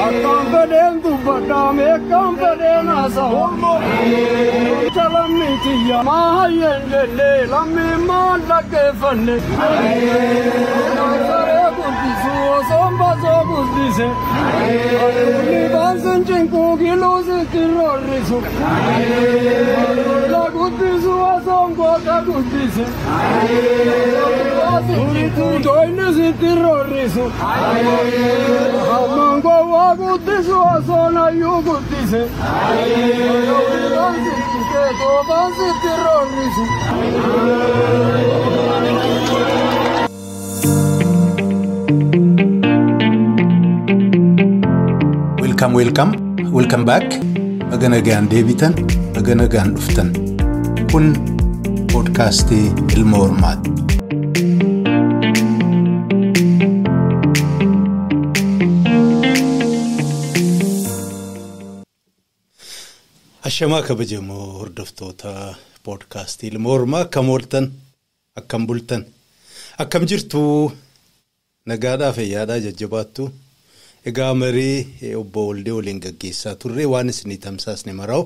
Akkam fedheen dubbadhaa meeqam fedheen haasawa. Lammii tiyya maa hayyeen jennee lammii maal dhaggeeffanne. Saree guddisu osoon basoo guddise. Inni baansin cinquu giluu sitti roorrisu. La guddisu osoon goota guddise. Toyni sitti roorrisu. Hammaan gowwaa guddisu osoon hayyuu guddise. Toofaan sitti roorrisu. Welcome, welcome, welcome back. Baga nagaan deebitan, baga nagaan dhuftan. Kun poodkaastii Ilma Hormaati. Ashamaa kabajamoo hordoftoota poodkaastii Ilma Hormaa akkam ooltan, akkam bultan, akkam jirtu, nagaadhaa fayyaadhaa jajjabaattu. Egaa marii obbo Woldee waliin gaggeessaa turre waan isinii tamsaasne maraa'u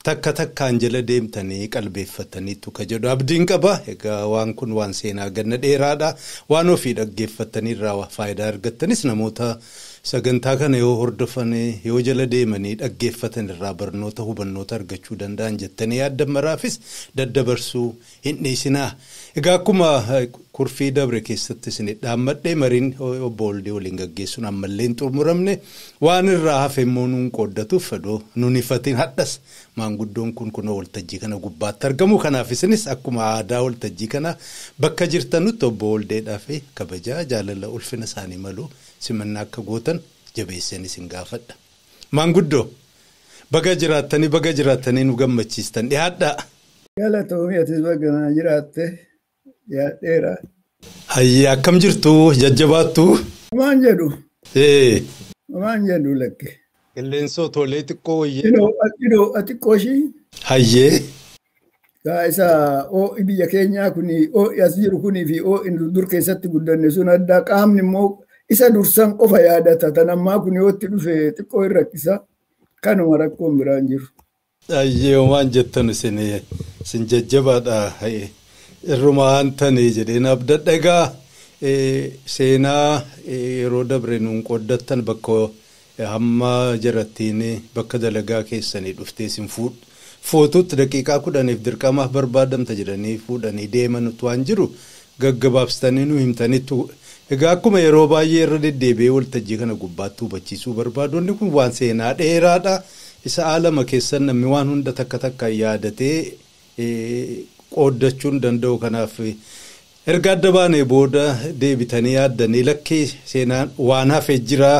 takka takkaan jala deemtanii qalbeeffataniitu ka jedhu abdiin qaba. Egaa waan kun waan seenaa ganna dheeraadha. Waan ofii dhaggeeffatanii irraa faayidaa argattanis namoota sagantaa kana yoo hordofan yoo jala deemanii dhaggeeffatan irraa barnoota hubannoota argachuu danda'an jettanii yaaddan maraafis daddabarsuu hin dhiisinaa. Egaa akkuma kurfii dabre keessatti isin dhaammadhee mariin obbo Woldee waliin gaggeessuun ammallee hin xumuramne waan irraa hafe immoo nuun qooddatuuf fedhoo nuun ifatiin hadhas maanguddoon kun kunoo waltajjii kana gubbaatti argamu. Kanaaf isinis akkuma aadaa waltajjii kana bakka jirtanutti obbo Woldeedhaa fi kabajaa jaalala ulfina isaanii malu simannaa akka gootan jabeesseen isin gaafadha. Maanguddoo baga jiraattanii nu gammachiistan dhiyaadhaa. Galatoomii atis baga jiraatte. Dhiyaadheera. Hayyee akkam jirtu jajjabaattu? Maal jedhu? Maal jedhu lakke? Qilleensoo tolee xiqqoo wayyee. Idoo xiqqoo ishii. Hayyee. Isa oo'i biyya keenyaa kuni oo'i as jiru kunii fi oo'i dur keessatti guddanne sun addaa qaamni immoo isa dursan qofa yaadata. Tan ammaa kun yoo itti dhufe xiqqoo hin rakkisa. Kanuma rakkoon biraan jiru. Hayyee waan jettan isin jajjabaadha. Irrumaan tanii jedheen abdadha. Egaa seenaa yeroo dabre nuun qooddattan bakka hamma jarattiin bakka dalagaa keessanii dhuftee isin fuututti daqiiqaa 10 dirqamaaf barbaadamta jedhanii fuudhanii deemanutu waan jiru gaggabaabsitanii nu himtanitu. Egaa akkuma yeroo baay'ee irra deddeebi'ee waltajjii kana gubbaatti hubachiisuu barbaadu inni kun waan seenaa dheeraadha. Isa aalama keessan namni waan hunda takka takka yaadatee qooddachuun danda'u. Kanaaf erga adda baanee booda deebitanii yaaddanii lakkee seenaan waan hafee jira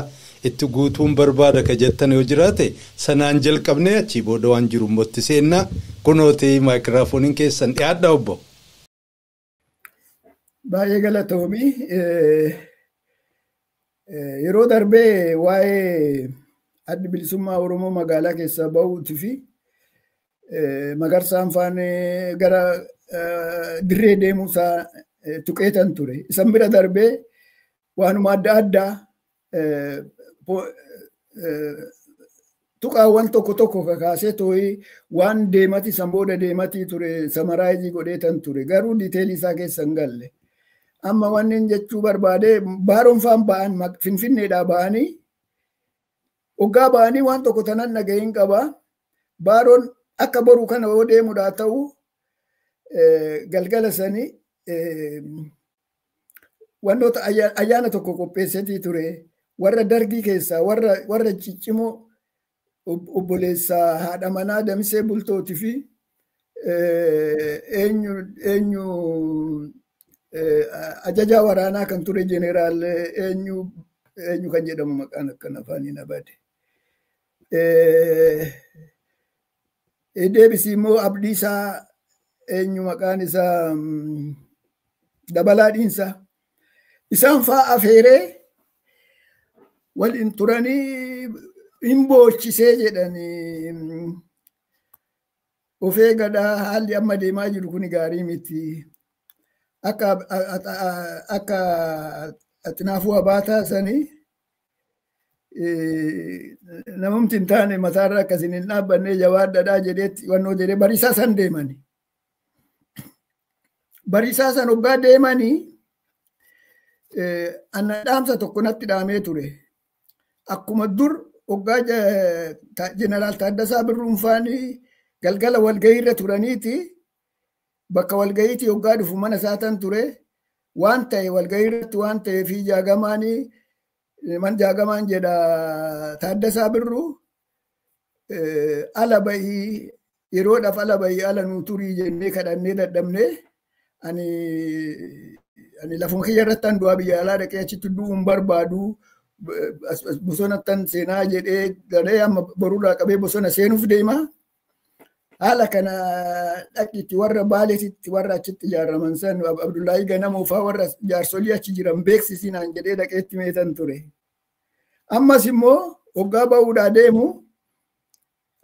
itti guutuun barbaada ka jettan yoo jiraate sanaan jalqabnee achii booda waan jiru immoo seennaa. Kunooti maayikiraafooniin keessan dhiyaadha obbo. Baay'ee galatoomii. Yeroo darbee waa'ee addi bilisummaa Oromoo magaalaa keessaa bahuutii fi Magarsaan faane gara dirree deemuusaa tuqeetan ture. Isan bira darbee waanuma adda addaa tuqaawwan tokko tokko kakaasee too'ii waan deemati san booda deematii ture samaraayizii godheetan ture. Garuu diiteelii isaa keessa hin galle. Amma wanni jechuu barbaade baaroon faan ba'an Finfinneedhaa ba'anii hoggaa ba'anii waan tokko tanan dhaga'iin qaba. Baaroon akka boruu kana yoo deemudhaa ta'u galgala sanii wantoota ayyaana tokko qopheessetii ture. Warra dargii keessaa warra ciccimoo obboleessaa haadha manaa Damisee Bultootii fi eenyu ajajaa waraanaa kan ture jeneraal eenyu kan jedhamu maqaan akkana afaaniin abade. Deebisii immoo Abdiisaa eenyu maqaan isaa Dabalaa Dhiinsaa. Isaan fa'aa afeeree waliin turanii hin boochisee jedhanii of eeggadhaa haalli amma deemaa jiru kun gaarii miti. Akka Xinaafuu Abaataa sanii Namumti hin taane mataarra akkasiin hin dhaabbanne jabaadhadhaa jedheetti wannoo jedhee bariisaa san deemani. Bariisaa san hoggaa deemanii anna dhaamsa tokko natti dhaamee ture. Akkuma dur hoggaa Jeneraal Taaddasaa Birruun faanii galgala walgahiirra turaniiti bakka walgahiitii hoggaa dhufu mana isaatan ture waan ta'e walgahiirratti waan ta'ee fi jaagamaanii man jaagamaan jedha Taaddasaa Birruu ala bahii yeroodhaaf ala bahii ala nuu turii jennee kadhannee dadhabnee ani lafuma kiyya irratti an du'aa biyya alaa dhaqee achitti du'uu hin barbaadu bosonattan seenaa jedhee galee amma borurraa qabee bosona seenuuf deema. Haala kana dhaqiitti warra Baaleetitti warra achitti ijaaraman san Abdullaahii Ganamoo fa'aa warra jaarsolii achi jiran beeksisinaan jedhee dhaqeetti meetan ture. Ammas immoo hoggaa bahuudhaa deemu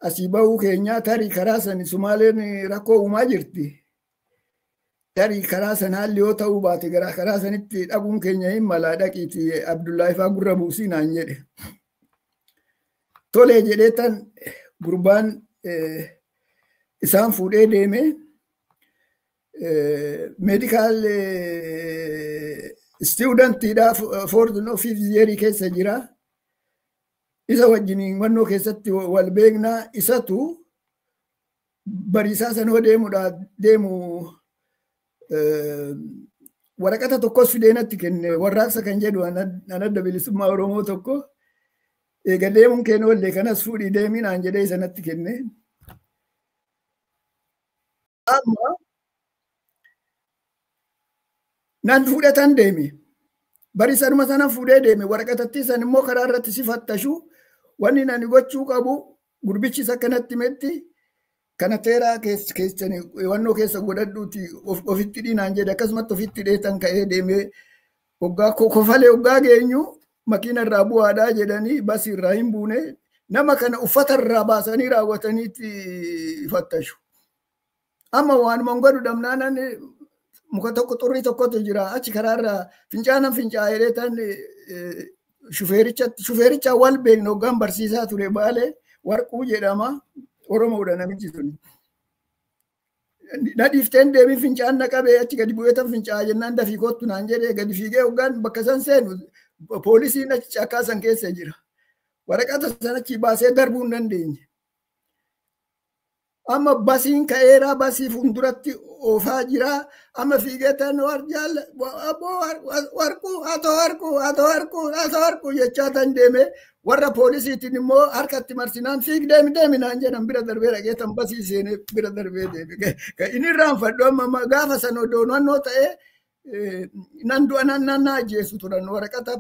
asii bahuu keenyaa tarii karaa san Sumaaleen rakkoo uumaa jirti. Tarii karaa san haalli yoo ta'uu baate gara karaa sanitti dhaquun keenya hin malaa dhaqiitti Abdullaahii fa'aa gurra buusinaan jedhe. Tolee jedhee tan gurbaan isaan fuudhee deeme meedikaal istiudantidha foorth fifth year keessa jira. Isa wajjiniin wannoo keessatti wal beeknaa isatu bariisaa sanoo deemudha deemu waraqata tokkos fidee natti kenne warraaqsa kan jedhu an adda bilisummaa Oromoo tokko eega deemuun keen oollee kanas fuudhii deemii naan jedhee isa natti kenne. Amma nan fuudhatan deeme. Bariisanuma sana fuudhee deeme waraqatatti san immoo karaa irratti si fattashu wanni nani gochuu qabu gurbichis akkanatti himetti kana teeraa keessanii wannoo keessa godhadhuuti ofitti dhiinaan jedhe akkasumatti ofitti dheetan ka'ee deemee hoggaa kofalee hoggaa geenyu makiina irraa bu'aadhaa jedhanii basii irraa hin buune nama kana uffata irraa baasanii raawwataniitti fattashu. Amma waanuma godhu dhabnaan muka tokko xurrii tokkotu jira achi karaarraa fincaanan fincaa'ee dheetan shufeericha wal beeknu hoggaan barsiisaa ture Baalee Warquu jedhama Oromoodha namichi sun. Na dhiifteen deebii fincaan na qabee achi gadi bu'eetan fincaa'aa jennaan dafii kottu naan jedhee gadi fiigee hoggaan bakka san seenu poolisiin achi caakkaa san keessa jira. Waraqata san achi baasee darbuu hin dandeenye. Amma basiin ka'eeraa basii fuulduratti oofaa jira. Amma fiigee tan warquu haa ta'u warquu haa ta'u warquu haa ta'u warquu jechaa tan deeme warra poolisiitiin immoo harkatti marsinaan fiig deemi deemi naan jedhan bira darbee dhaqee tan basii seenee bira darbee deeme. Inni irraanfadhu amma gaafa san odoo naannoo ta'ee nan du'a nan nan ajjeesu turan waraqata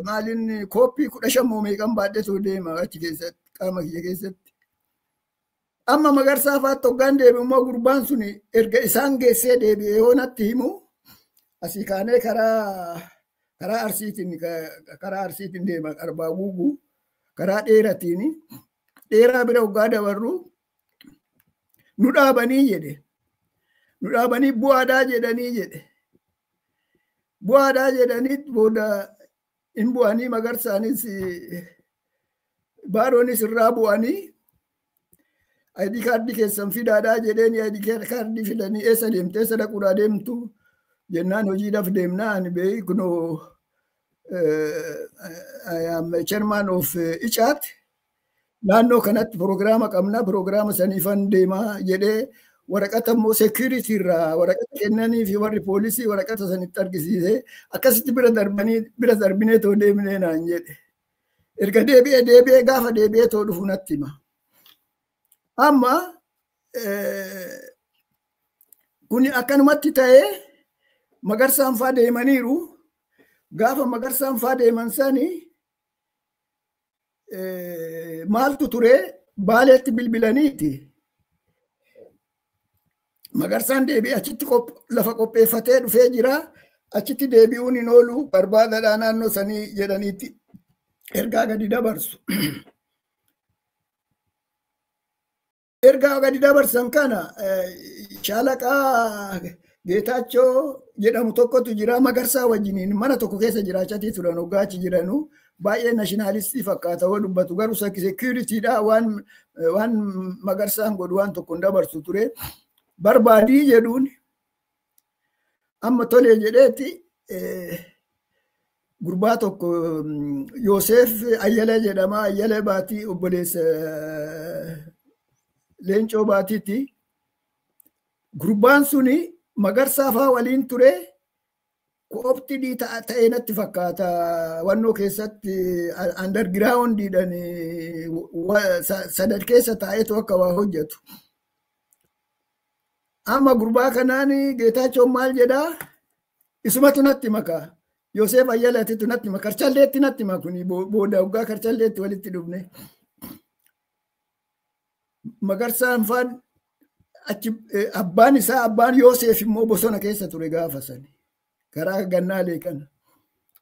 maaliin kooppii 15 meeqan baadhetu deema achi keessatti qaama kiyya keessatti. Amma Magarsaa fa'aatti hoggaan deebi'u immoo gurbaan sun erga isaan geessee deebi'ee yoo natti himu asii kaanee karaa Arsiitiin deema Arbaa Guuguu karaa dheeratiin dheeraa bira hoggaa dabarru nu dhaabanii jedhe. Nu dhaabanii bu'aadhaa jedhanii jedhe. Bu'aadhaa jedhanii booda hin bu'anii Magarsaanis Baaroonis irraa bu'anii ID kaardii keessan fidaadhaa jedheen ID kaardii fidanii eessa deemte eessa dhaquudhaa deemtu jennaan hojiidhaaf deemnaa ani beeyi kunoo I am chairman of ICAT naannoo kanatti piroogiraama qabna piroogiraama saniifan deemaa jedhee waraqata immoo security irraa waraqata kennanii fi warri poolisii waraqata sanitti argisiisee akkasitti bira darbinee too deemnee naan jedhe. Erga deebi'ee gaafa deebi'ee too dhufu natti hima. Amma kuni akkanumatti ta'ee Magarsaan fa'aa deemaniiru. Gaafa Magarsaan fa'aa deeman sani maaltu ture Baaleetti bilbilaniiti. Magarsaan deebi'ee achitti lafa qopheeffatee dhufee jira. Achitti deebi'uun hin oolu barbaadadhaa naannoo sanii jedhaniitti ergaa gadi dabarsu. Ergaa gadi dabarsan kana shaalaqaa Geetaachoo jedhamu tokkotu jira. Magarsaa wajjiniin mana tokko keessa jiraachaa turan hoggaa achi jiranu. Baay'ee nationalistii fakkaata yoo dubbatu, garuu securitydha waan Magarsaan godhu waan tokko hin dabarsu ture. Barbaadii jedhuun amma tolee jedheeti gurbaa tokko Yoosef Ayyalee jedhama. Ayyalee Baatii, obboleessa Leencoo Baatiiti. Gurbaan suni Magarsaa faa waliin ture. Co-opted ta'ee natti fakkaata, wannoo keessatti undergroundiidhaan sadarkeessa taa'eetu akka waa hojjetu. Amma gurbaa kanaan Geetaachoon maal jedhaa? Isumatu natti makaa. Yoosef Ayyalaatitu natti maka. Karchalleetti natti makuni booda waggaa Karchalleetti walitti dhufne. Magarsaan faan achi, abbaan isaa, abbaan Yoosef immoo bosona keessa ture gaafa sani. Karaa Gannaalee kana.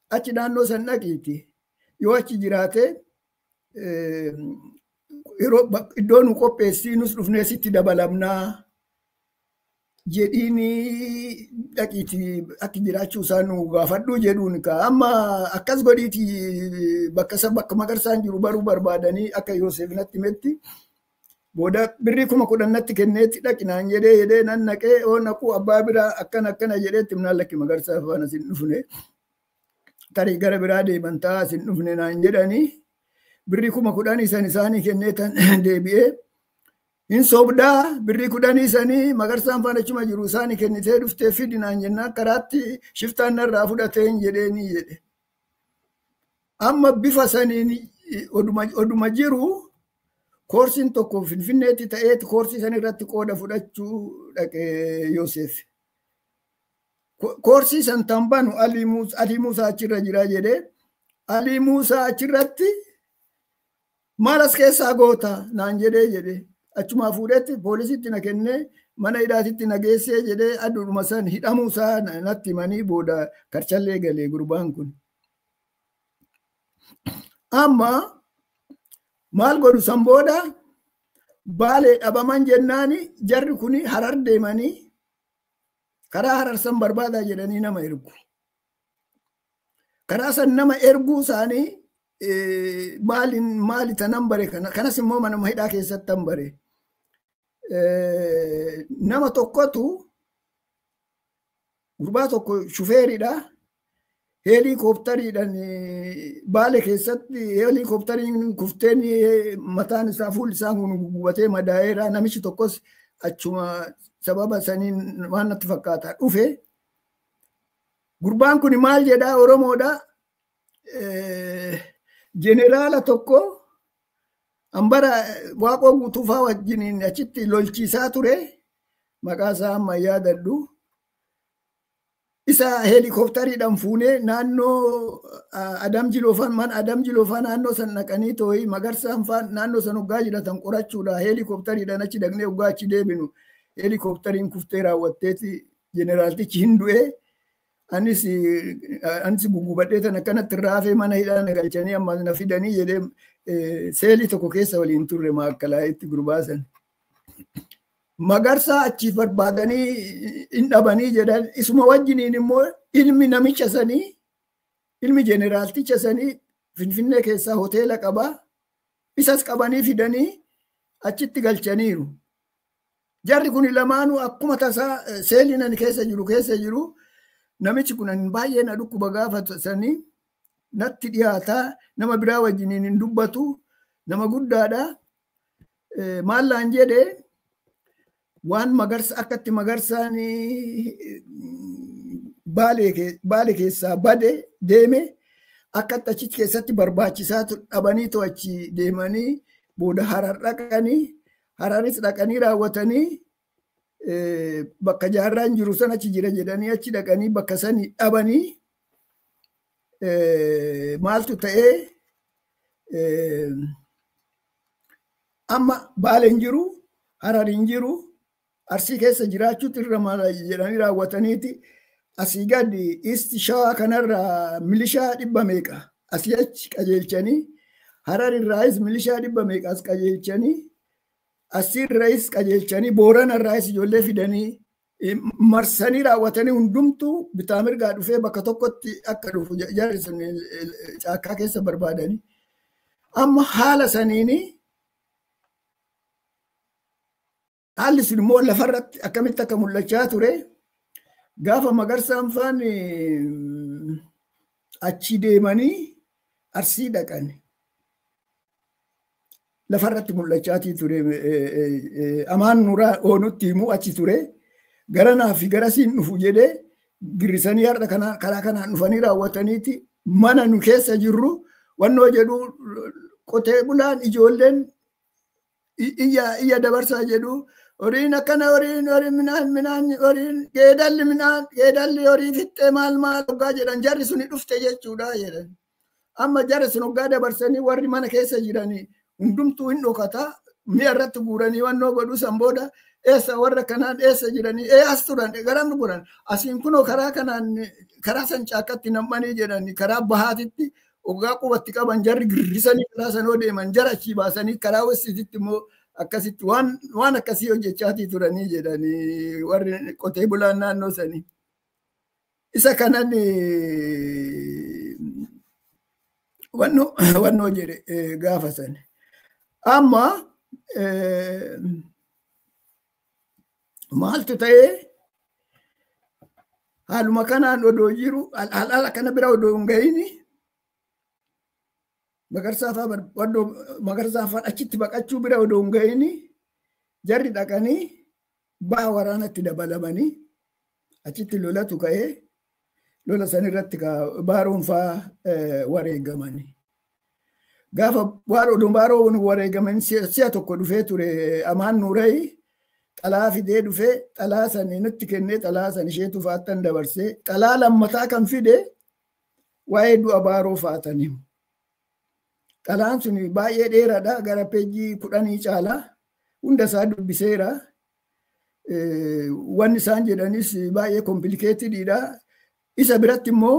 Achi naannoo san dhaqiiti. Yoo achi jiraate yeroo iddoo nu qopheessii nus dhufnee sitti dabalamnaa jedhiini, dhaqiiti akki jiraachuu isaa nu gaafadhuu jedhuun ka amma akkas godhiiti bakka isa bakka Magarsaan jiru baruu barbaadanii akka Yoosef natti himetti. Booda birrii 10,000 natti kenneetti dhaqinaan jedhee nan naqee oo naquu abbaa biraa akkana akkana jedheetti himnaan, lakki, Magarsaa faana sin dhufne, tarii gara biraa deeman ta'a, sin dhufne naan jedhanii. Birrii 10,000 san isaanii kennee tan deebi'ee, hin sobdaa, birrii kudhanii sanii Magarsaan faana achuma jiru isaanii kennitee dhuftee fidi naan jennaan karaatti shiftaan narraa fudhatee hin jedheenii jedhe. Amma bifa saniin oduma jiru koorsiin tokko Finfinneetti ta'eeti koorsii san irratti qooda fudhachuu dhaqe Yoosef. Koorsii san tan banu Alii Muusaa achirra jira jedhee, Alii Muusaa achirratti maal as keessaa goota naan jedhee jedhe, achumaa fuudhetti poolisitti na kennee mana hidhaatitti na geessee jedhee, aduudhuma san hidhamuu isaa natti himanii booda Karchallee galee gurbaan kun. Amma maal godhu? San booda Baalee dhabaman jennaani jarri kuni Harar deemanii karaa Harar san barbaadaa jedhanii nama ergu. Karaa san nama erguu isaanii maaliin maali tanan bare kana, kanas immoo manuma hidhaa keessatti tan bare. Nama tokkotu, gurbaa tokko, shufeeridha. Heelikooptariidhaan Baale keessatti heelikooptariin kufteen mataan isaa, fuulli isaa kun gubatee madaa'eera. Namichi tokkos achuma sababa saniin waan natti fakkaata dhufe. Gurbaan kun maal jedhaa? Oromoodha. Jeneraala tokko hambara Waaqoo Guutuufaa wajjiniin achitti lolchiisaa ture. Maqaa isaa amma yaadadhu. Isa heelikooptariidhaan fuunee naannoo Adam Jiloofaan, mana Adam Jiloofaa naannoo san dhaqanii tooyi Magarsaan faan naannoo san hoggaa jiratan qorachuudha. Heelikooptariidhaan achi dhaqnee hoggaa achi deebinu heelikooptariin kuftee raawwatteeti jeneraaltichi hin du'e. Anis gugubadhee tan akkanatti raafee mana hidhaa na galchanii amma na fidanii jedhee, seelii tokko keessa waliin turre maakkalaa'etti gurbaa san. Magarsaa achi barbaadanii hin dhabanii jedhan. Isuma wajjiniin immoo ilmi namicha sanii, ilmi jeneraalticha sanii Finfinnee keessaa hoteela qabaa, isas qabanii fidanii achitti galchaniiru. Jarri kun lamaanuu akkuma tasaa seeliin ani keessa jiru namichi kun baay'ee na dhukkuba gaafa sanii natti dhiyaataa, nama biraa wajjiniin hin dubbatu, nama guddaadha. Maallaan jedhee, waan Magarsa akkatti Magarsaan Baale keessaa bade deeme akkatti achi keessatti barbaachisaa dhabanii achi deemanii booda Harar dhaqanii, Hararis dhaqanii raawwatanii bakka jaarraan jiru san achi jira jedhanii achi dhaqanii bakka sanii dhabanii, maaltu ta'ee, amma Baale hin jiru, Harar hin jiru, Arsii keessa jiraachuutu irra mala jedhanii raawwataniiti asii gadi East Shawaa kanarraa milishaa dhibba meeqa asii achi qajeelchanii, Harar irraayis milishaa dhibba meeqa as qajeelchanii, Arsii irraayis qajeelchanii, Boorana irraayis ijoollee fidanii Marsanii raawwatanii hundumtuu bitaa mirgaa dhufee bakka tokkotti akka dhufu jarri sun caakkaa keessa barbaadanii. Amma haala saniini haalli sun immoo lafarratti akkamitti akka mul'achaa ture gaafa Magarsaan faan achi deemanii Arsii dhaqan. Lafarratti mul'achaatii ture Amaan Nuuraa oonutti himuu achi ture. Garanaa fi garasiin dhufu jedhee girrisanii har'a karaa kanaan dhufanii raawwataniiti mana nu keessa jirru wannoo jedhu qotee bulaan ijoolleen iyya dabarsaa jedhu horiin akkana horiin horiin midhaan midhaan horiin geedalli midhaan geedalli horii fixxee maal maal hoggaa jedhan jarri suni dhufte jechuudha jedhan. Amma jarri sun hoggaa dabarsanii warri mana keessa jiranii hundumtuu hin dhokata mi'a irratti guuranii wannoo godhuu san booda eessa warra kanaan eessa jiranii as turan garam godhan asiin kunoo karaa kanaan karaa san caakkatti nam'anii jedhanii karaa bahaatitti hoggaa qubatti qaban jarri girrisanii karaa sanoo deeman jara achii baasanii karaa westiitti immoo akkasitti waan akkasii hojjechaatii turanii jedhanii warri qotee bulaan naannoo sanii. Isa kanan wannoo jedhe gaafa sani. Amma maaltu ta'ee haaluma kanaan odoo jiru haala kana bira odoo hin gahini Magarsaa fa'aa achitti baqachuu bira odoo hin gahini jarri dhaqanii baha waraanatti dabalamanii achitti lolatu ka'ee lola san irratti Baaroon fa'aa wareegamanii. Gaafa Baaroon wareegaman si'a tokko dhufee ture Amaan Nuurayi xalaa fidee dhufee xalaa sanii nutti kennee xalaa san isheetu fa'aattan dabarsee xalaa lammataa kan fide waa'ee du'a Baaroo fa'aatanii. Xalaan sun baay'ee dheeraadha gara peejii 10 caalaa hunda isaa dubbiseera. Wanni isaan jedhanis baay'ee komplikeetidha. Isa biratti immoo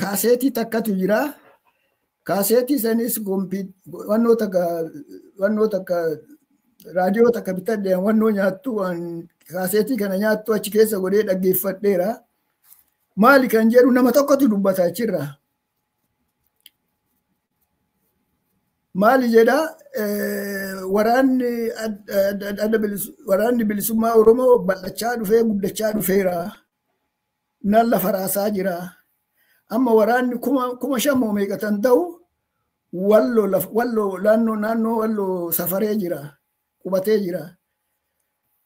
kaaseetii takkatu jira. Kaaseetii sanis wannoo takka raadiyoo takka bitadhe wannoo nyaattu kaaseetii kana nyaattu achi keessa godhee dhaggeeffadheera. Maali kan jedhu nama tokkotu dubbata achirraa. Maali jedha waraanni bilisummaa Oromoo bal'achaa dhufee guddachaa dhufeera. Nan lafa raasaa jira. Amma waraanni 5,000 meeqatan ta'u walloo naannoo walloo safaree jira. Qubatee jira.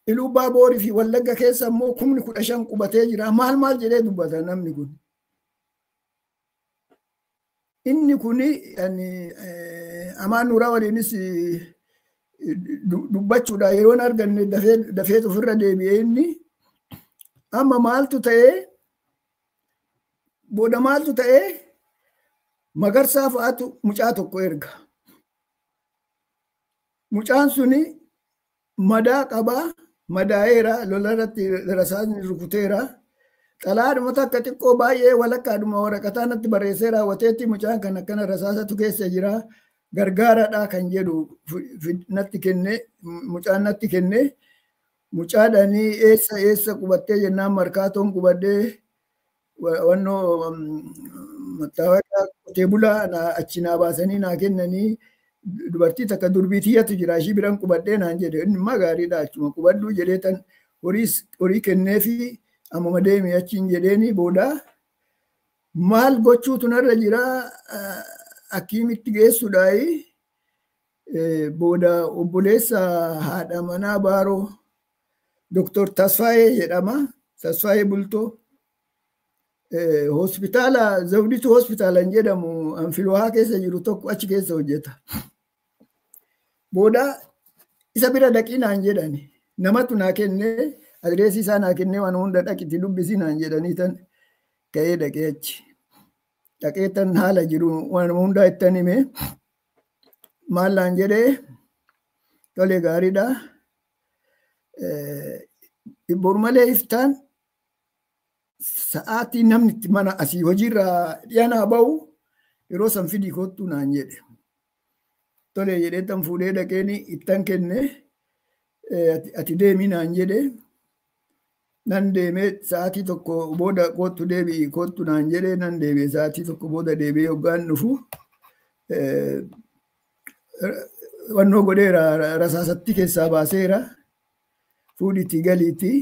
Iluu Baaborii fi Wallagga keessa immoo 15,000 qubatee jira. Maal maal jedhee dubbata namni kun. Inni kuni Amaan Nuuraa waliinis dubbachuudha yeroon arganne dafee ofirra deebi'ee inni amma maaltu ta'ee booda maaltu ta'ee Magarsaa fa'aatu mucaa tokko erga. Mucaan suni madaa qabaa madaa'eera lola irratti rasaasni rukuteera. Xalaadhuma takka xiqqoo baay'ee walakkaadhuma waraqataa natti barreessee raawwateetti mucaan kan akkana rasaasatu keessa jira gargaaraadha kan jedhu natti kenne mucaan natti kenne mucaadhanii eessa eessa qubattee jennaan Markaatoon qubadhee wannoo mattaawaqaa qotee bulaa achi naa baasanii naa kennanii dubartii takka durbii tiyyatu jira ishii biran qubadhee naan jedhe inni immoo gaariidha achuma qubadhuu jedhee tan horii kenneefi ammuma deemi achiin jedheeni booda maal gochuutu narra jira akkiimitti geessuudhaayi booda obboleessa haadha manaa Baaroo Doktor Tasfaayee jedhama. Tasfaayee Bultoo hospitaala Zawditu hospitaala hin jedhamu Anfilwahaa keessa jiru tokko achi keessa hojjeta. Booda isa bira dhaqii naan jedhani namatu naa kennee adreesii isaa naa kennee waan hunda dhaqiti dubbisii naan jedhanii tan ka'ee dhaqee achi. Dhaqee tan haala jiru waan hundaa ittan hime maal naan jedhee tole gaariidha. Boru malee iftaan sa'aatii namni itti mana asii hojiirraa dhiyaanaa bahu yeroo san fidii kottu naan jedhe. Tole jedhee tan fuudhee dhaqeen ittan kenne ati deemii naan jedhe. Nan deemee sa'aatii tokko booda kottu deebi'i kottu naan jedhee nan deebi'e sa'aatii tokko booda deebi'ee hoggaan dhufu wannoo godheera rasaasatti keessaa baaseera fuudhiitii galiitii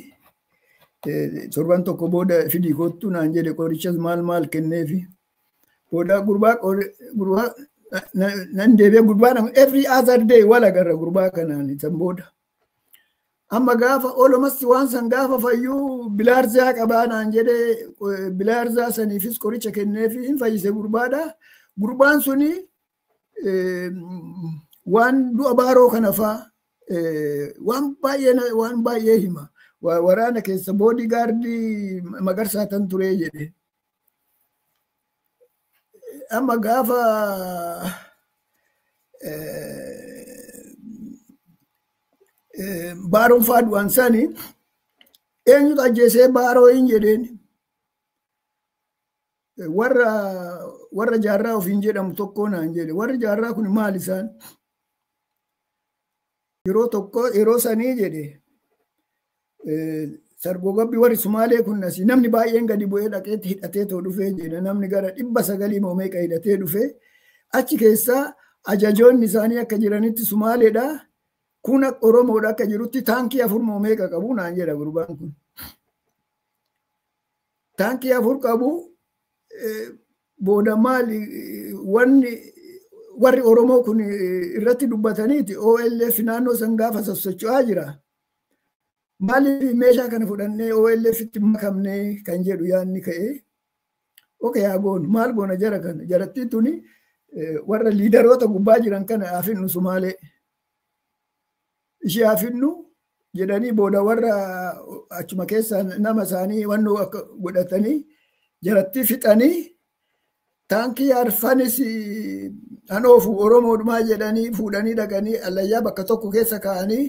torban tokko booda fidii kottu naan jedhe qorichas maal maal kenneefi booda gurbaa gurbaa nan deebi'ee gurbaa every other day wal agarra gurbaa kanaan san booda. Amma gaafa olomasti waan san gaafa fayyuu bilaarzaa qabaa naan jedhee bilaarzaa saniifis qoricha kenneefi hin fayyise gurbaadha. Gurbaan suni waan du'a Baaroo kana faa waan baay'ee hima. Waraana keessa bodyguardii Magarsaa tan turee jedhe. Amma gaafa Baaroon faa du'an sani eenyutu ajjeesee Baaroo hin jedheen. Warra Jaarraa ofiin jedhamu tokko naan jedhe. Warri Jaarraa kun maal isaan? Yeroo tokko yeroo sanii jedhe sargogabbi warri Sumaalee kun asii namni baay'een gadi bu'ee dhaqeetti hidhatee too dhufee jedhe. Namni gara 900 moo meeqa hidhatee dhufee achi keessaa ajajoonni isaanii akka jiranitti Sumaaleedha. Kun Oromoodha akka jirutti taankii afur moo meeqa qabu naan jedha gurbaan kun. Taankii afur qabu booda maali wanni warri Oromoo kun irratti dubbataniiti OLF naannoo san gaafa sossocho'aa jira. Maaliif meeshaa kana fudhannee OLF itti makamnee kan jedhu yaadni ka'ee. Okay, haa goonu. Maal goona jara kana? Jarattiin tuni warra leaderoota gubbaa jiran kana haa finnu Sumaalee. Ishee haa finnu jedhanii booda warra achuma keessa nama isaanii wannoo akka godhatanii jaratti fixanii taankii arfanis an oofu Oromoodhumaa jedhanii fuudhanii dhaqanii allayyaa bakka tokko keessa kaa'anii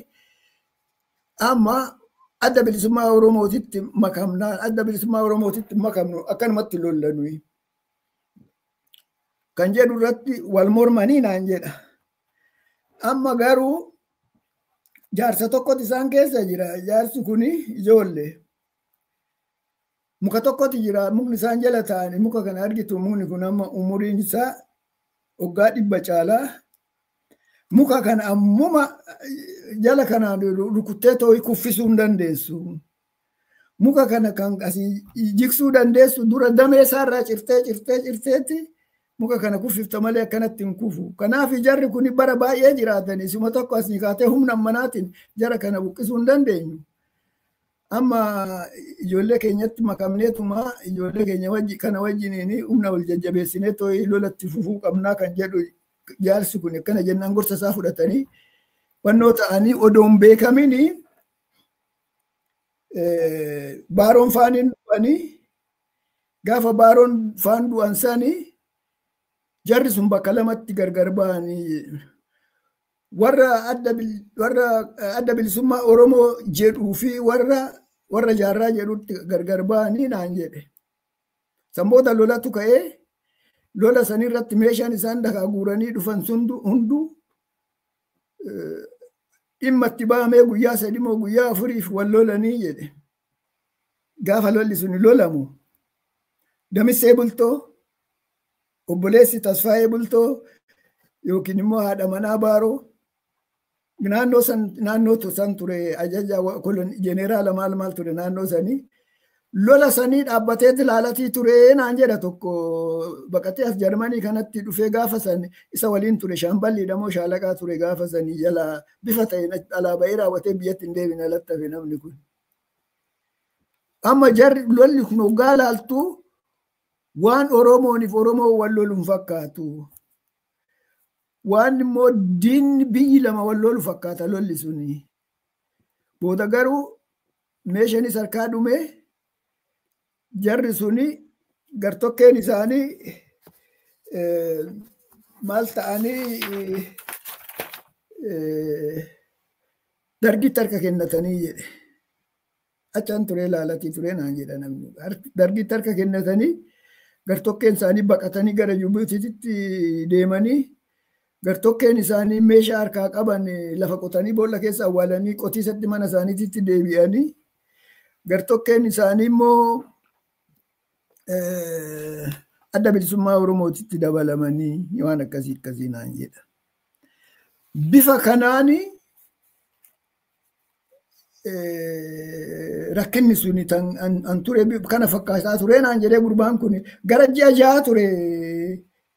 amma Adda Bilisummaa Oromootitti makamnaan Adda Bilisummaa Oromootitti makamnu akkanumatti lollanui. Kan jedhu irratti wal mormanii naan jedha. Amma garuu jaarsa tokkotu isaan keessa jira. Jaarsi kuni ijoollee. Muka tokkotu jira. Mukni isaan jala taa'anii muka kana argitu, mukni kun amma umuriin isaa waggaa 100 caalaa. Muka kana ammuma jala kanaan rukuttee too'ii kuffisuu hin dandeessu. Muka kana kan asii jigsuu dandeessu dura damee isaarraa cirtee cirtee cirteetti muka kana kuffifta malee akkanatti hin kufu. Kanaaf jarri kun bara baay'ee jiraatanii suma tokko asii kaatee humna manaatiin jara kana buqqisuu hin dandeenyu. Amma ijoollee keenyatti makamneetuma ijoollee keenya kana wajjiniin humna wal jajjabeessinee too'ii lolatti fufuu qabnaa kan jedhu jaarsi kun akkana jennaan gorsa isaa fudhatanii wannoo ta'anii odoon beekamini Baaroon faaniin du'anii. Gaafa Baaroon faan du'an sanii jarri sun bakka lamatti gargar ba'anii warra Adda Bilisummaa Oromoo jedhuu fi warra Jaarraa jedhutti gargar ba'anii naan jedhe. Sanboota lolatu ka'ee lola sanirratti meeshaan isaan dhakaa guuranii dhufan hunduu dhimma itti bahamee guyyaa 3 moo guyyaa 4f wal lolanii jedhe. Gaafa lolli sun lolamu Damissee Bultoo, obboleessi Tasfaayee Bultoo yookiin immoo haadha manaa Baaroo, naannoo san naannoo san ture, ajaja jeneraala maal maal ture naannoo sanii. Lola sanii dhaabbatee ilaalatii ture naan jedha. Tokko baqatee as Jarmanii kanatti dhufee gaafa san isa waliin ture, shaamballiidha moo shaalaqaa ture gaafa sanii jala bifa ta'een alaa ba'ee raawwatee biyyatti hin deebine alatti hafe namni kun. Amma jarri lolli kun hoggaa laaltu waan Oromooniif Oromoo wal loluun fakkaatu. Waan immoo diinni biyyi lama wal lolu fakkaata lolli suni. Booda garuu meeshaanis harkaa dhume, jarri suni gartokkeen isaanii maal ta'anii Dargitti harka kennatanii jedhe. Achaan turee laalatii turee naan jedha namni. Dargitti harka kennatanii gartokkeen isaanii baqatanii gara Jibuutiitti deemanii, gartokkeen isaanii meeshaa harkaa qaban lafa qotanii boolla keessa awwaalanii qotiisatti mana isaaniitti deebi'anii Gartokkeen isaanii immoo adda bilisummaa Oromootitti dabalamanii waan akkasii akkasii naan jedha. Bifa kanaani rakkinni suni an ture kana fakkaataa ture naan jedhee gurbaan kun gara ji'a 6 ture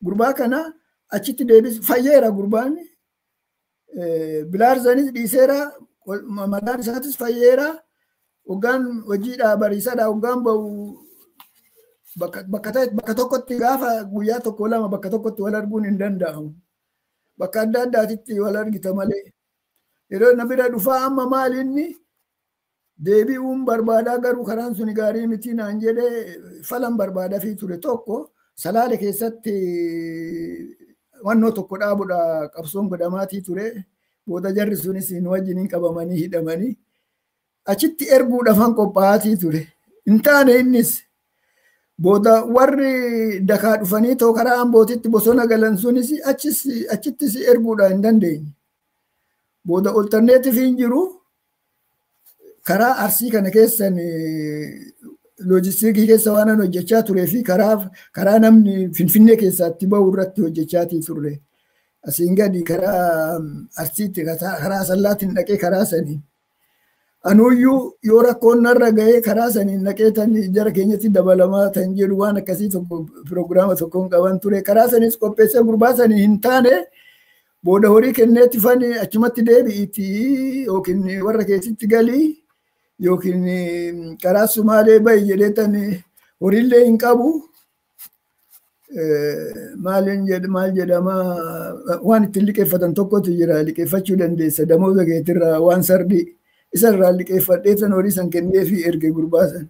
gurbaa kana achitti deebis fayyeera gurbaan bilaarzanis dhiiseera mataan isaatis fayyeera hoggaan hojiidhaa bariisadhaa hoggaan ba'u bakka tokkotti gaafa guyyaa 1 2 bakka tokkotti wal arguun hin danda'amu. Bakka adda addaatitti wal argita malee. Yeroo na bira dhufaa amma maal inni deebi'uun barbaadaa garuu karaan suni gaarii miti naan jedhee falan barbaadaa fi ture tokko Salaale keessatti wannoo tokko dhaabudha qabsoon godhamaatii ture. Booda jarri sunis nu wajjiniin qabamanii hidhamanii achitti erguudhaafan qophaa'aatii ture. Hin taane innis booda warri dakaa dhufanii too karaa Ambootitti bosona galan sunis achittis erguudhaan hin dandeenye. Booda oltarneetiif hin jiru karaa Arsii kana keessan loojistiikii keessa waan an hojjechaa turee fi karaa namni Finfinnee keessaatti bahu irratti hojjechaatii turre. Asiin gadi karaa Arsiitti karaa Asallaatiin dhaqee karaa sanii. Anuyyuu yoo rakkoon narra ga'ee karaa saniin dhaqee tan jara keenyatti dabalamaa tan jedhu waan akkasii tokko piroogiraama tokkoon qaban ture. Karaa saniis qopheessee gurbaa sanii hin taane booda horii kenneetti fani achumatti deebi'iitii yookiin warra keessatti galii yookiin karaa Sumaalee bahi jedhee tan horiillee hin qabu. Maal jedhama waan ittiin liqeeffatan tokkotu jira liqeeffachuu dandeessa damooza keetirraa waan sardii isarraa liqeeffadhee tan horii san kennee fi erge gurbaa san.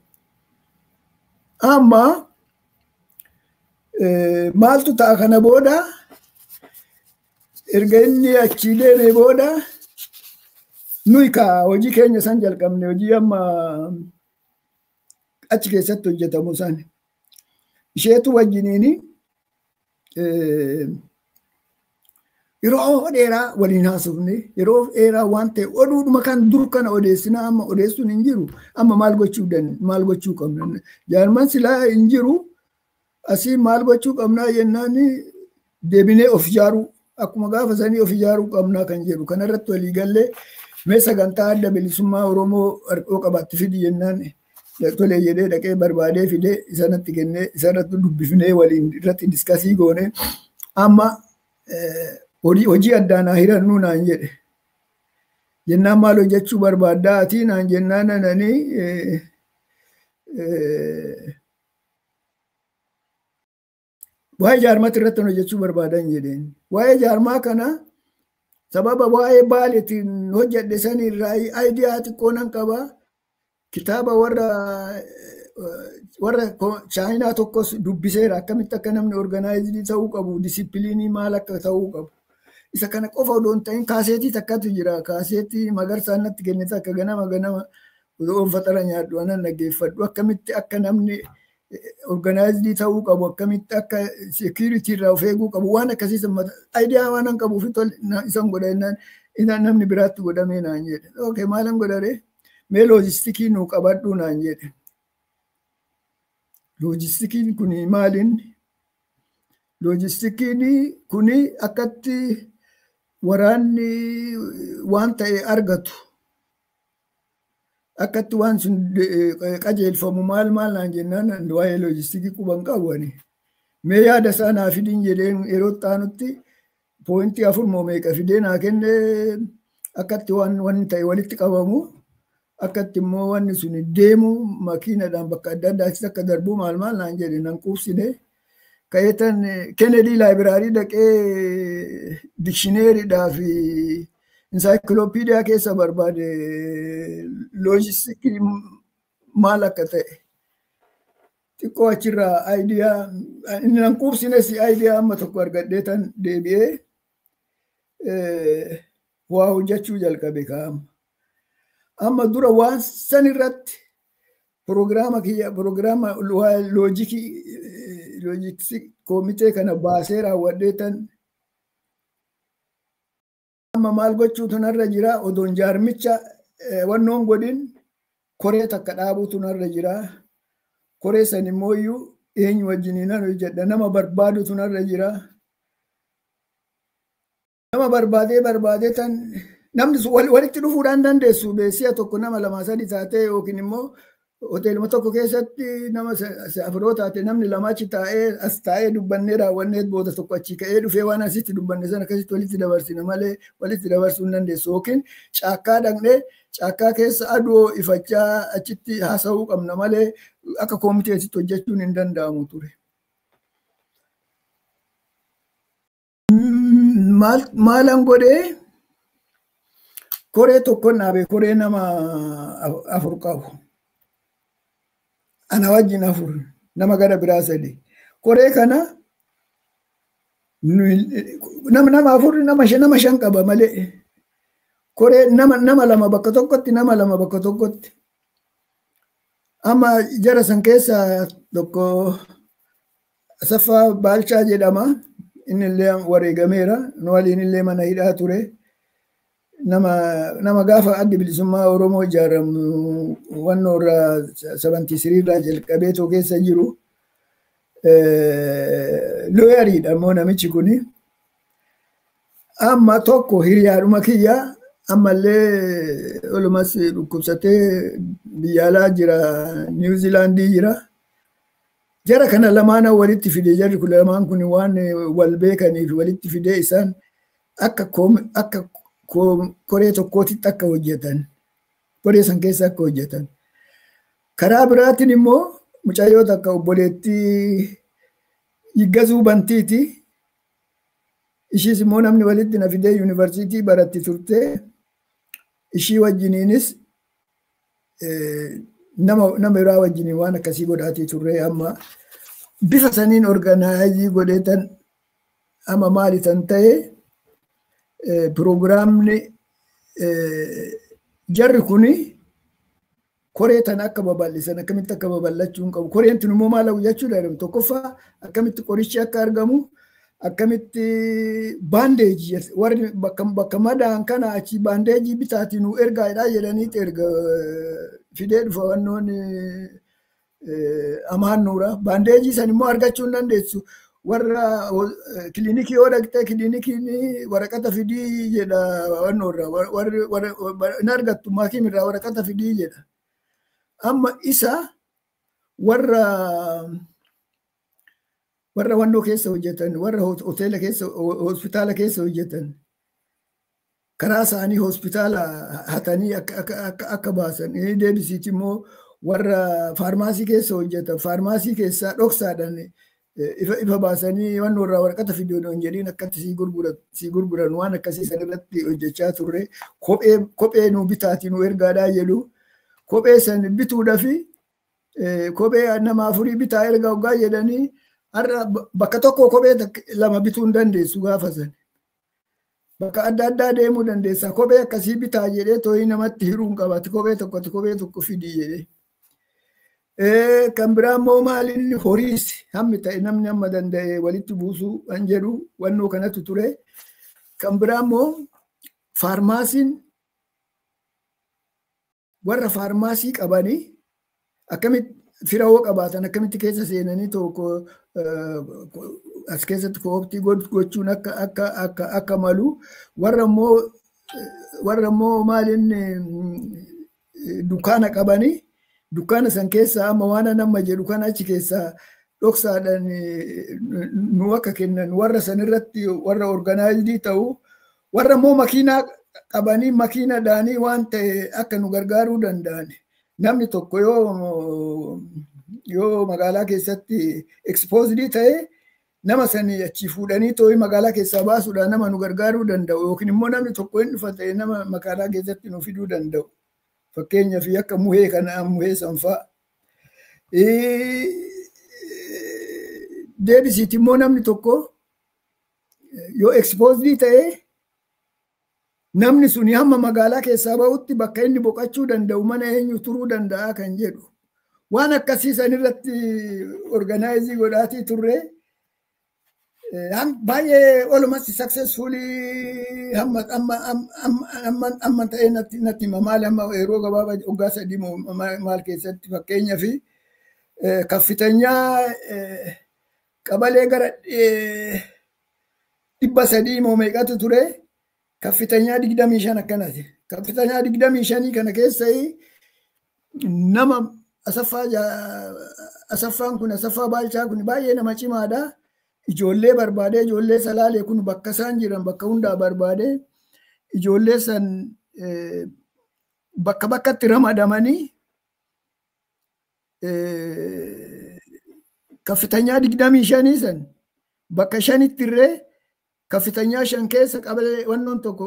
Amma maaltu ta'a kana booda erga inni achii deemee booda nuyi kaa hojii keenya san jalqabne hojii amma achi keessatti hojjetamu san. Isheetu wajjiniini yeroo dheeraa waliin haasofne yeroo dheeraa waan ta'e oduudhuma kan dur kana odeessinaa amma odeessuun hin jiru amma maal gochuu qabna jaarman silaa hin jiru asii maal gochuu qabnaa jennaan deebinee of ijaaruu akkuma gaafa sanii of ijaaruu qabnaa kan jedhu kanarratti walii gallee mee sagantaa adda bilisummaa Oromoo harkoo qabaatti fidi jennaan tolee jedhee dhaqee barbaadee fidee isanatti kennee isarratti dubbifnee waliin irratti diskasii goone amma hojii addaa naa hirannuu naan jedhe. Jennaan maal hojjechuu barbaaddaa ati naan jennaan ananii waa'ee jaarmaatti irratti hojjechuu barbaadan jedheen. Waa'ee jaarmaa kana sababa waa'ee baaleetiin hojjedhe sanirraa aayidiyaa xiqqoo nan qaba. Kitaaba warra Chaayinaa tokkos dubbiseera akkamitti akka namni organaayizii ta'uu qabu disipiliinii maal akka ta'uu qabu. Isa kana qofa odoo hin ta'in kaaseetii takkatu jira. Kaaseetii Magarsaan natti kennite akka ganama ganama odoo fatara nyaadhu anan dhaggeeffadhu akkamitti akka namni organaayizii ta'uu qabu akkamitti akka seekuritii irraa of eeguu qabu waan akkasii aayidiyaa waan an qabuuf isan godha jennaan namni biraatti godhamee naan jedhe. Okay maalan godharee? Mee loojistikii nuu qabadhu naan jedhe. Loojistikiin kun maaliin? Loojistikiin kun akkatti waraanni waan ta'e argatu. Akkatti waan sun qajeelfamu maal maal naan jennaan waa'ee loojistikii quban qabu ani. Mee yaada isaa naa fidin jedheen yeroo xaanutti poointii 4 moo meeqa fidee naa kenne akkatti waan ta'e walitti qabamu. Akkatti immoo wanni sun deemu makiinadhaan bakka adda addaatti akka darbu maal maal naan jedhe nan quubsine. Ka'eetan Kennedy laayibiraarii dhaqee dikshineeriidhaa fi insaayikilopiidiyaa keessa barbaade loojistikii maal akka ta'e. Xiqqoo achirraa aayidiyaa inni nan quubsines aayidiyaa amma tokko argadhee tan deebi'ee waa hojjechuu jalqabe kaa'ama. Amma dura waan san irratti piroogiraama kiyya piroogiraama loojikii koomitee kana baasee raawwadhee tan amma maal gochuutu narra jira odoon jaarmicha wannoon godhin Koree takka dhaabuutu narra jira. Koree san immoo iyyuu eenyu wajjiniin nan hojjedha. Nama barbaadutu narra jira. Nama barbaadee tan namni walitti dhufuudhaan dandeessu. Si'a tokko nama lama sadi taatee yookiin immoo hoteeluma tokko keessatti nama afuroo taate namni lama achi taa'ee as taa'ee dubbannee raawwannee booda tokko achi ka'ee dhufee waan asitti dubbanne sana akkasitti walitti dabarsina malee walitti dabarsuu hin dandeessu. Yookiin caakkaa dhaqnee caakkaa keessa aduu ifachaa achitti haasa'uu qabna malee akka koomiteetitti hojjechuun hin danda'amu ture. Maalan godhee koree tokko dhaabe, koree nama afur qabu. Ana wajjin afur, nama gara biraa sadi. Koree kana nama afur, nama shan qaba malee. Koree nama lama bakka tokkotti, nama lama bakka tokkotti. Amma jara san keessaa tokko Asaffaa Baalchaa jedhama. Inni illee wareegameera. Nu waliin illee mana hidhaa ture. Nama gaafa addi bilisummaa Oromoo ijaaramu wannoo irraa 73 irraa jalqabee too keessa jiru. Looyariidha immoo namichi kuni. Amma tokko hiriyaadhuma kiyya ammallee olumas dhukkubsatee biyya alaa jira, Niw Ziilaandii jira. Jara kana lamaan walitti fide, jarri kun lamaan kun waan wal beekaniif walitti fidee isaan akka koree tokkootitti akka hojjetan, koree san keessa akka hojjetan. Karaa biraatiin immoo mucayyoo takka obboleettii Yiggazuu Bantiiti. Ishiis immoo namni walitti na fidee yuunivarsiitii baratti turte. Ishii wajjiniinis nama biraa wajjiniin waan akkasii godhaatii turre. Amma bifa saniin organaayizii godheetan amma maali tan ta'e piroogiraamni jarri kuni koree tan akka babal'isan akkamitti akka babal'achuu qabu. Koreen tun immoo maal hojjechuu danda'u? Tokkoffaa akkamitti qorichi akka argamu, akkamitti baandeejii warri bakka madaan kana achi baandeejii bitaatii nu ergaadhaa jedhaniiti erga fidee dhufa wannoon amaan nuura. Baandeejii san immoo argachuu hin dandeessu. Warra kilinikii yoo dhaqxee kilinikiin waraqata fidii jedha wannoorra, warri hin argattu maakiin irraa waraqata fidii jedha. Amma isa warra wannoo keessa hojjetan, warra hoteela keessa, hospitaala keessa hojjetan karaa isaanii hospitaala hatanii akka baasan. Inni deebisiiti immoo warra faarmaasii keessa hojjetan faarmaasii keessaa dhoksaadhaan ifa baasanii wannoo irraa waraqata fiduu hin jedhiin akkatti sii gurguran waan akkasii san irratti hojjechaa turre. Kophee nu bitaatii nu ergaadhaa jedhu. Kophee san bituudhaafi kophee nama afurii bitaa erga hoggaa jedhanii har'a bakka tokko kophee lama bituu hin dandeessu gaafa san. Bakka adda addaa deemuu dandeessa. Kophee akkasii bitaa jedhee too'ii namatti hiruu hin qabaatu. Kophee tokkotti kophee tokko fidii jedhee. Kan biraa immoo maalinni horiis hammi ta'e namni amma danda'e walitti buusuu kan jedhu wannoo kanatu ture. Kan biraa immoo faarmaasiin warra faarmaasii qabanii akkamitti firawoo qabaatan akkamitti keessa seenanii tokko as keessatti kooptii gochuun akka malu, warra immoo maalinni dukkaana qabanii dukkaana san keessaa amma waan nama jedhu kana achi keessaa dhoksaadhaan nu akka kennan warra san irratti warra organaayizii ta'u, warra immoo makiinaa qabanii makiinadaanii waan ta'e akka nu gargaaruu danda'an. Namni tokko yoo magaalaa keessatti ekspoozidii ta'e nama sanii achi fuudhanii too'ii magaalaa keessaa baasuudhaan nama nu gargaaruu danda'u, yookiin immoo namni tokko hin dhufa ta'e nama magaalaa keessatti nu fiduu danda'u. Fakkeenyaaf akka muhee kana muhee sanfaa. Deebisiiti immoo namni tokko yoo ekspoozidii ta'e namni suni hamma magaalaa keessaa ba'utti bakka inni boqochuu danda'u mana eenyu turuu danda'a kan jedhu. Waan akkasii san irratti organaayizii godhaatii turre. Baay'ee olumatti successfully hamma amma ta'e natti hima maal amma yeroo gabaabaa waggaa 3 maal keessatti fakkeenyaa fi kaffitanyaa qabalee gara 300 moo meeqatu ture kaffitanyaa 25 akkanati. Kaffitanyaa 25 kana keessa nama Asaffaan kun Asaffaa Baalchaa kun baay'ee nama cimaadha. Ijoollee barbaadee ijoollee Salaalee kun bakka isaan jiran bakka hundaa barbaadee ijoollee san bakka bakkatti ramadamanii kaffitanyaa 25 san bakka 5tti irree kaffitanyaa 5 keessa qabalee wannoon tokko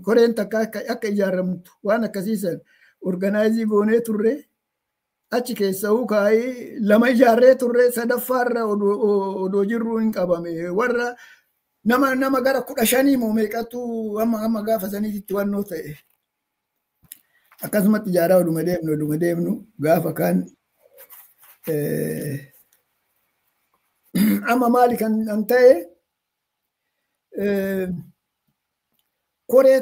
koreen takka akka ijaaramtu waan akkasiisan organizii goonee turre. Achi keessa kaayii 2 ijaarree turre sadaffaarra odoo jirru hin qabame warra nama gara 15 moo meeqatu amma gaafa saniitti wannoo ta'e. Akkasumatti ijaaraa oduma deemnu gaafa kan amma maali kan ta'e koree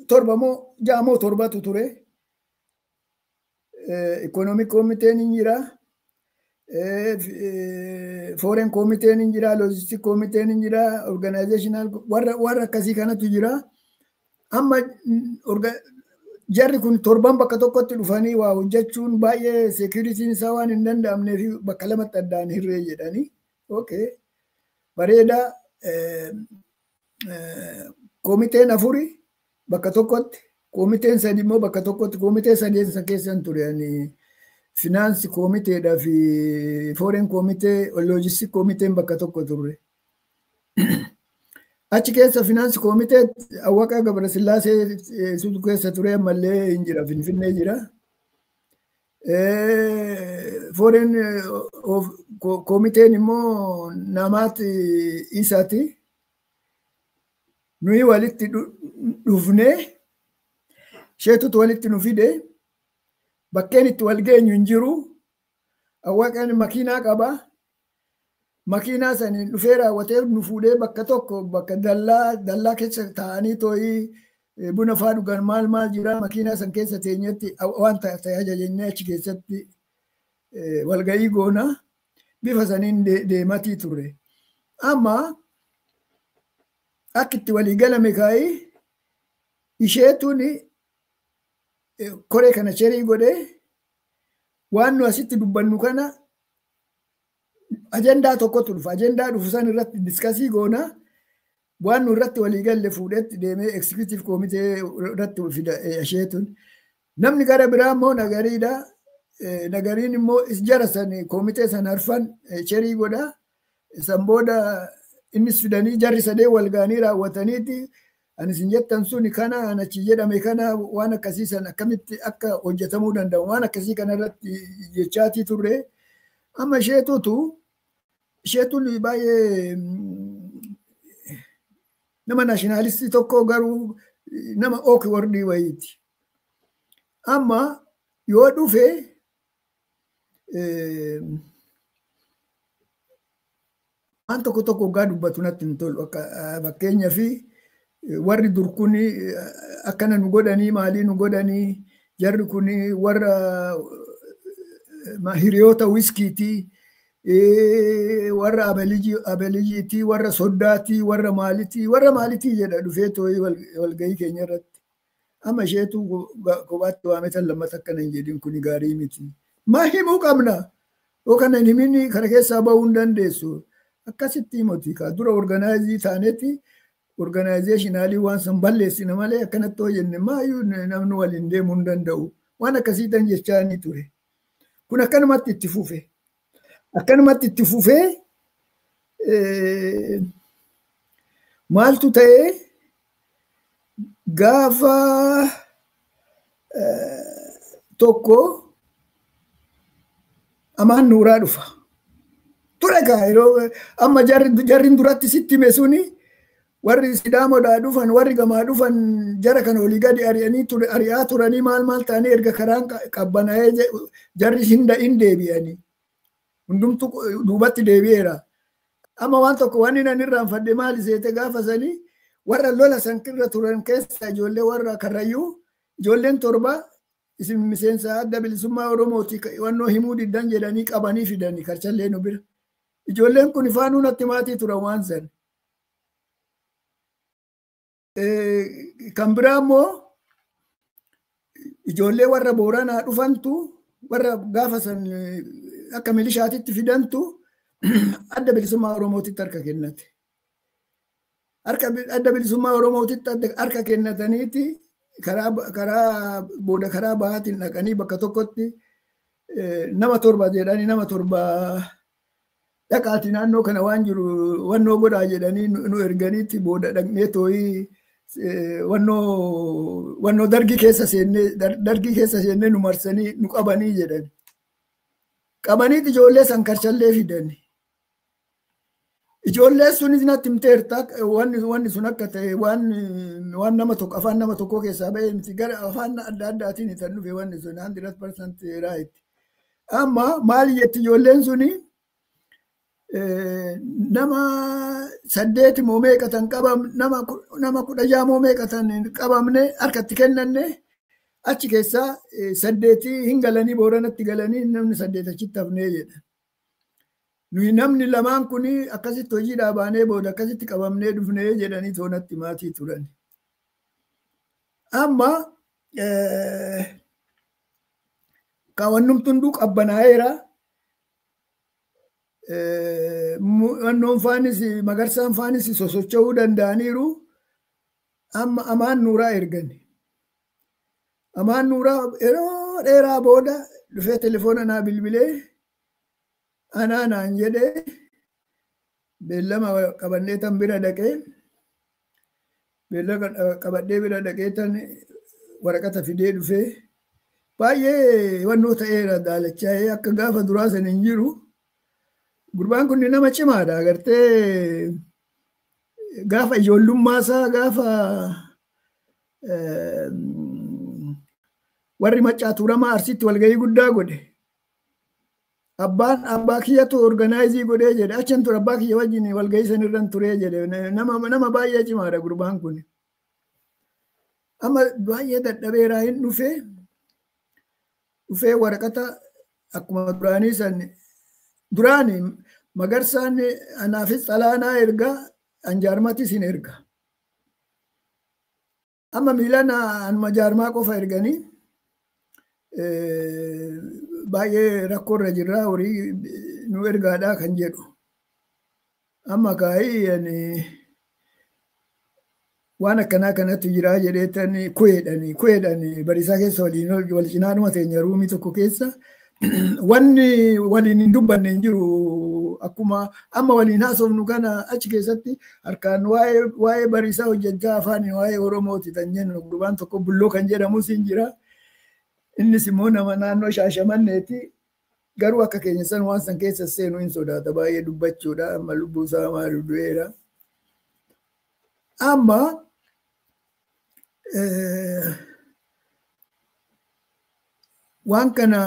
7 moo 6 moo 7tu ture. Economic committee ni jira, foreign committee ni jira, logistic committee ni jira, organizational warra akkasii kanatu jira. Amma jarri kun 7 bakka tokkotti dhufanii waa hojjechuun baay'ee security'n isaa waan hin danda'amneef bakka lamatti addaan hirree jedhanii. Okay. Bareeda komiteen 4 bakka tokkotti. Komiteen 3 immoo bakka tokkotti komitee 3 san keessan ture ani finance komiteedhaa fi foreign komitee logistic komiteen bakka tokko turre. Achi keessa finance komitee Awwaqaa Gabrasillaasee sutu keessa ture ammallee hin jira Finfinnee jira. Foreign komiteen immoo namaatti isaati. Nuyi walitti dhufnee isheetutu walitti nu fide bakkeen itti wal geenyu hin jiru. Awwaqaan makiinaa qaba. Makiinaa saniin dhufee raawwatee nu fuudhee bakka tokko bakka dallaa keessa taa'anii tooyii buna faa dhugan maal maal jira makiinaa san keessa teenyetti waan ta'e ajajannee achi keessatti walga'ii goona bifa saniin deematii turre. Amma akka itti walii galame kaayii isheetuun koree kana cherii godhee waan nu asitti dubbannu kana ajendaa tokkotu dhufa. Ajendaa dhufu san irratti diskasii goona. Waan nu irratti walii galle fuudhetti deemee executive committee irratti fida isheetun. Namni gara biraa immoo Nagariidha. Nagariin immoo jara san komitee san arfan cherii godha. San booda innis fidanii jarri sadee wal ga'anii raawwataniiti. Ani isin jettan suni kana achi jedhame kana waan akkasii san akkamitti akka hojjetamuu danda'u waan akkasii kana irratti jechaatii turre. Amma isheetuun baay'ee nama naashinaalistii tokko garuu nama awkwardii wayiiti. Amma yoo dhufe waan tokko tokko hoggaa dubbatu natti hin tolu. Akka fakkeenyaa fi warri dur kun akkana nu godhanii maalii nu godhanii jarri kun warra hiriyoota wiskiitii warra abelijiitii warra soddaatii warra maalitii jedha dhufee tooyii walgahii keenya irratti. Amma isheetu kophaatti waame tan lammata akkana hin jedhin kun gaarii miti. Maa himuu qabna? Yoo kana hin himin kana keessaa bahuu hin dandeessu. Akkasitti himoti kaa dura organaayizii taanetti organizationaalii waan san balleessina malee akkanatti hoo jenne maayyuu namni waliin deemuu hin danda'u. Waan akkasii tan jechaa ni ture. Kun akkanumatti itti fufe. Akkanumatti itti fufee maaltu ta'ee gaafa tokko Amaan Nuuraa dhufa. Ture kaa yeroo amma jarri duratti sitti hime suni warri Sidaamoodhaa dhufan warri gamaa dhufan jara kana olii gadi ari'aa turanii maal maal ta'anii erga karaan qabbanaa'ee jarri hin deebi'anii. Hundumtu duubatti deebi'eera. Amma waan tokko waan inni irraanfadhe maali seete gaafa sanii warra lola san irra turan keessa ijoollee warra Karrayyuu ijoolleen 7 isin miseensa adda bilisummaa Oromooti wannoo himuu diddan jedhanii qabanii fidanii karchallee nu bira. Ijoolleen kun ifaanuu natti maatii turan waan san. Kan biraa immoo ijoollee warra Booranaa dhufantu warra gaafa san akka milishaatitti fidantu adda bilisummaa Oromootitti harka kennate. Adda bilisummaa Oromootitti harka kennataniiti karaa booda karaa bahaatiin dhaqanii bakka tokkotti nama 7 jedhanii nama 7 dhaqaati naannoo kana waan jiru wannoo godhaa jedhanii nu erganiitti booda dhaqnee tooyii wannoo dargii keessa seennee nu marsanii nu qabanii jedhan. Qabaniit ijoollee san karchallee fidani. Ijoollee sunis natti himteerta wanni sun akka ta'e waan nama tokko afaan nama tokkoo keessaa ba'e miti gara afaan adda addaatiin kan dhufe wanni sun 100% right. Amma maali jetti ijoolleen suni nama 8 moo meeqa tan qabam nama 16 moo meeqa tan qabamne harkatti kennanne achi keessaa 8 hin galanii Booranatti galanii namni 8 achitti hafnee jedha. Nuyi namni lamaan kun akkasitti hojii dhaabaanee booda akkasitti qabamnee dhufnee jedhanii toonatti maatii turan. Amma kaawwannumti hunduu qabbanaa'eera. Wannoon faanis Magarsaan faanis sosocho'uu danda'aniiru. Amma Amaan Nuuraa ergani. Amaan Nuuraa yeroo dheeraa booda dhufee telefoona naa bilbilee anaa naan jedhee beellama qabannee tan bira dhaqee beellama qabadhee bira dhaqee tan waraqata fidee dhufee baay'ee wannoo ta'eera daalachaa'ee akka gaafa duraa san hin jiru. Gurbaan kun nama cimaadha agartee gaafa ijoollummaa gaafa warri Maccaa Tuulamaa Arsiitti walgahii guddaa godhe. Abbaan abbaa kiyyatu organaayizii godhee jedhe achan ture abbaa kiyya wajjin walgahii sanirran turee jedhe nama baay'ee cimaadha gurbaan kun. Amma baay'ee dadhabeeraa hin dhufee waraqata akkuma duraanii san duraani Magarsaan anaafis xalaanaa erga anjaarmatis hin erga. Amma miilaan anuma jaarmaa qofa erganii baay'ee rakkoorra jirraa horii nu ergaadhaa kan jedhu. Amma kaayii waan akkanaa kanatti jiraa jedheetan ku'eedhani bariisaa keessa waliin wal cinaanuma teenya ruumii tokko keessa wanni waliin hin dubbanne hin jiru akkuma amma waliin haasofnu kana achi keessatti harkaan waa'ee bariisaa hojjechaa afaan waa'ee Oromooti kan jennu gurbaan tokko Bulloo kan jedhamus hin jira. Innis immoo nama naannoo Shaashamanneeti. Garuu akka keenya san waan san keessa seenuu hin sodaata baay'ee dubbachuudha amma lubbuu isaa maal du'eera. Amma waan kana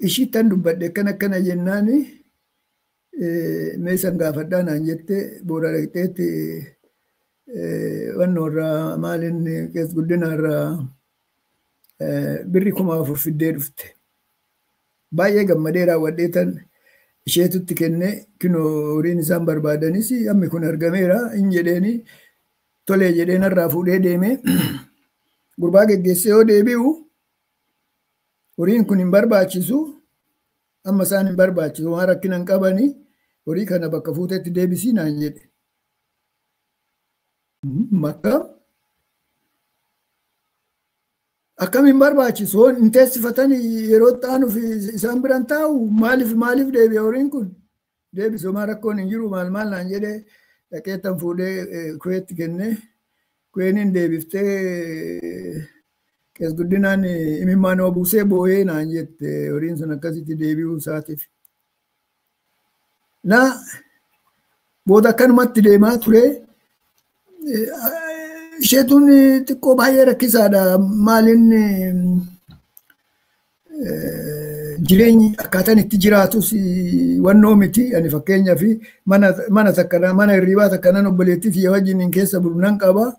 ishiittan dubbadhe akkana akkana jennaani meeshaan gaafadhaa naan jette booda dhaqxeetti wannoorraa maaliin keessa guddinaarraa birri 4,000 fiddee dhufte. Baay'ee gammadee raawwadhee tan isheetutti kennee kinoo horiin isaan barbaadanis hammi kun argameera hin jedheeni tolee jedheen irraa fuudhee deemee gurbaa geggeessee yoo deebi'u horiin kun hin barbaachisu amma isaan hin barbaachisu waan rakkina hin qabanii horii kana bakka fuutetti deebisii naan jedhe. Makka akkam hin barbaachisu hin teessifatanii yeroo ta'anuuf isaan biran taa'u maaliif deebi'a horiin kun deebisu maa rakkoon hin jiru maal maal naan jedhee dhaqeettan fuudhee kuweetti kennee kuweeniin deebiftee kees guddinaan imimmaan buusee boo'ee naan jette horiin sun akkasitti deebi'uu isaatiif. Na booda akkanumatti deemaa ture. Isheetuun xiqqoo baay'ee rakkisaadha. Maaliin Jireenyi akkaataan itti jiraatus wannoo miti. Ani fakkeenyaaf mana takka, mana hirribaa takka nan obboleettii tiyya wajjin keessa bulu nan qaba.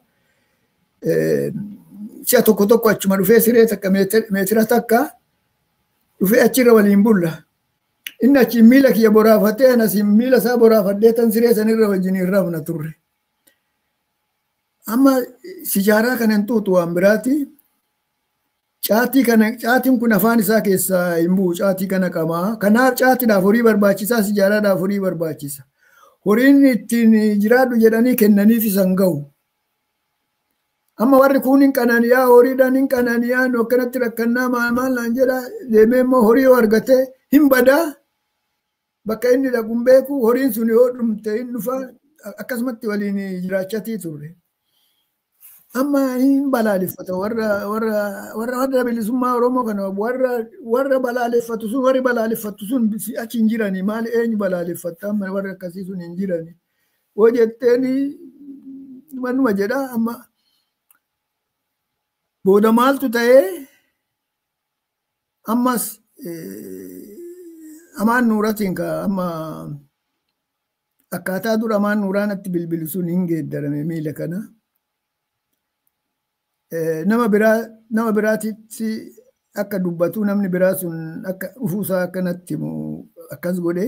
Si'a tokko tokko achuma dhufee siree takka, meetira takka dhufee achirra waliin bulla. Inni achiin miila kiyya boraafatee, anas miila isaa boraafadhee tan siree sanirra wajjin hin rafna turre. Amma sijaaraa kana hin xuuxu, waan biraati. Caatii kana, caatiin kun afaan isaa keessaa hin bu'u, caatii kana qamaa. Kanaaf caatiidhaaf horii barbaachisaa, sijaaraadhaaf horii barbaachisa. Horiin ittiin jiraadhu jedhanii kennaniif isan gahu. Amma warri kun hin qananiyaa, horiidhaan hin qananiyaa, nu akkanatti rakkannaa, maal maal naan jedha. Deemee immoo horii yoo argate hin badaa. Bakka inni dhaqu hin beeku, horiin sun yoo dhumte hin dhufa, akkasumatti waliin jiraachatii turre. Amma hin balaaleffata warra bilisummaa Oromoo kana, warra balaaleffatu sun, warri balaaleffatu sun achi hin jirani. Maali, eenyu balaaleffatta? Amma warri akkasii sun hin jirani. Hoo jetteeni manuma jedha. Amma booda maaltu ta'ee, ammas Amaan Nuuratiin ka amma akkaataa dura Amaan Nuuraa natti bilbilu sun hin geeddarame miila kana. Nama biraa, nama biraatitti akka dubbatu, namni biraa sun akka dhufuusaa akka natti himu akkas godhe,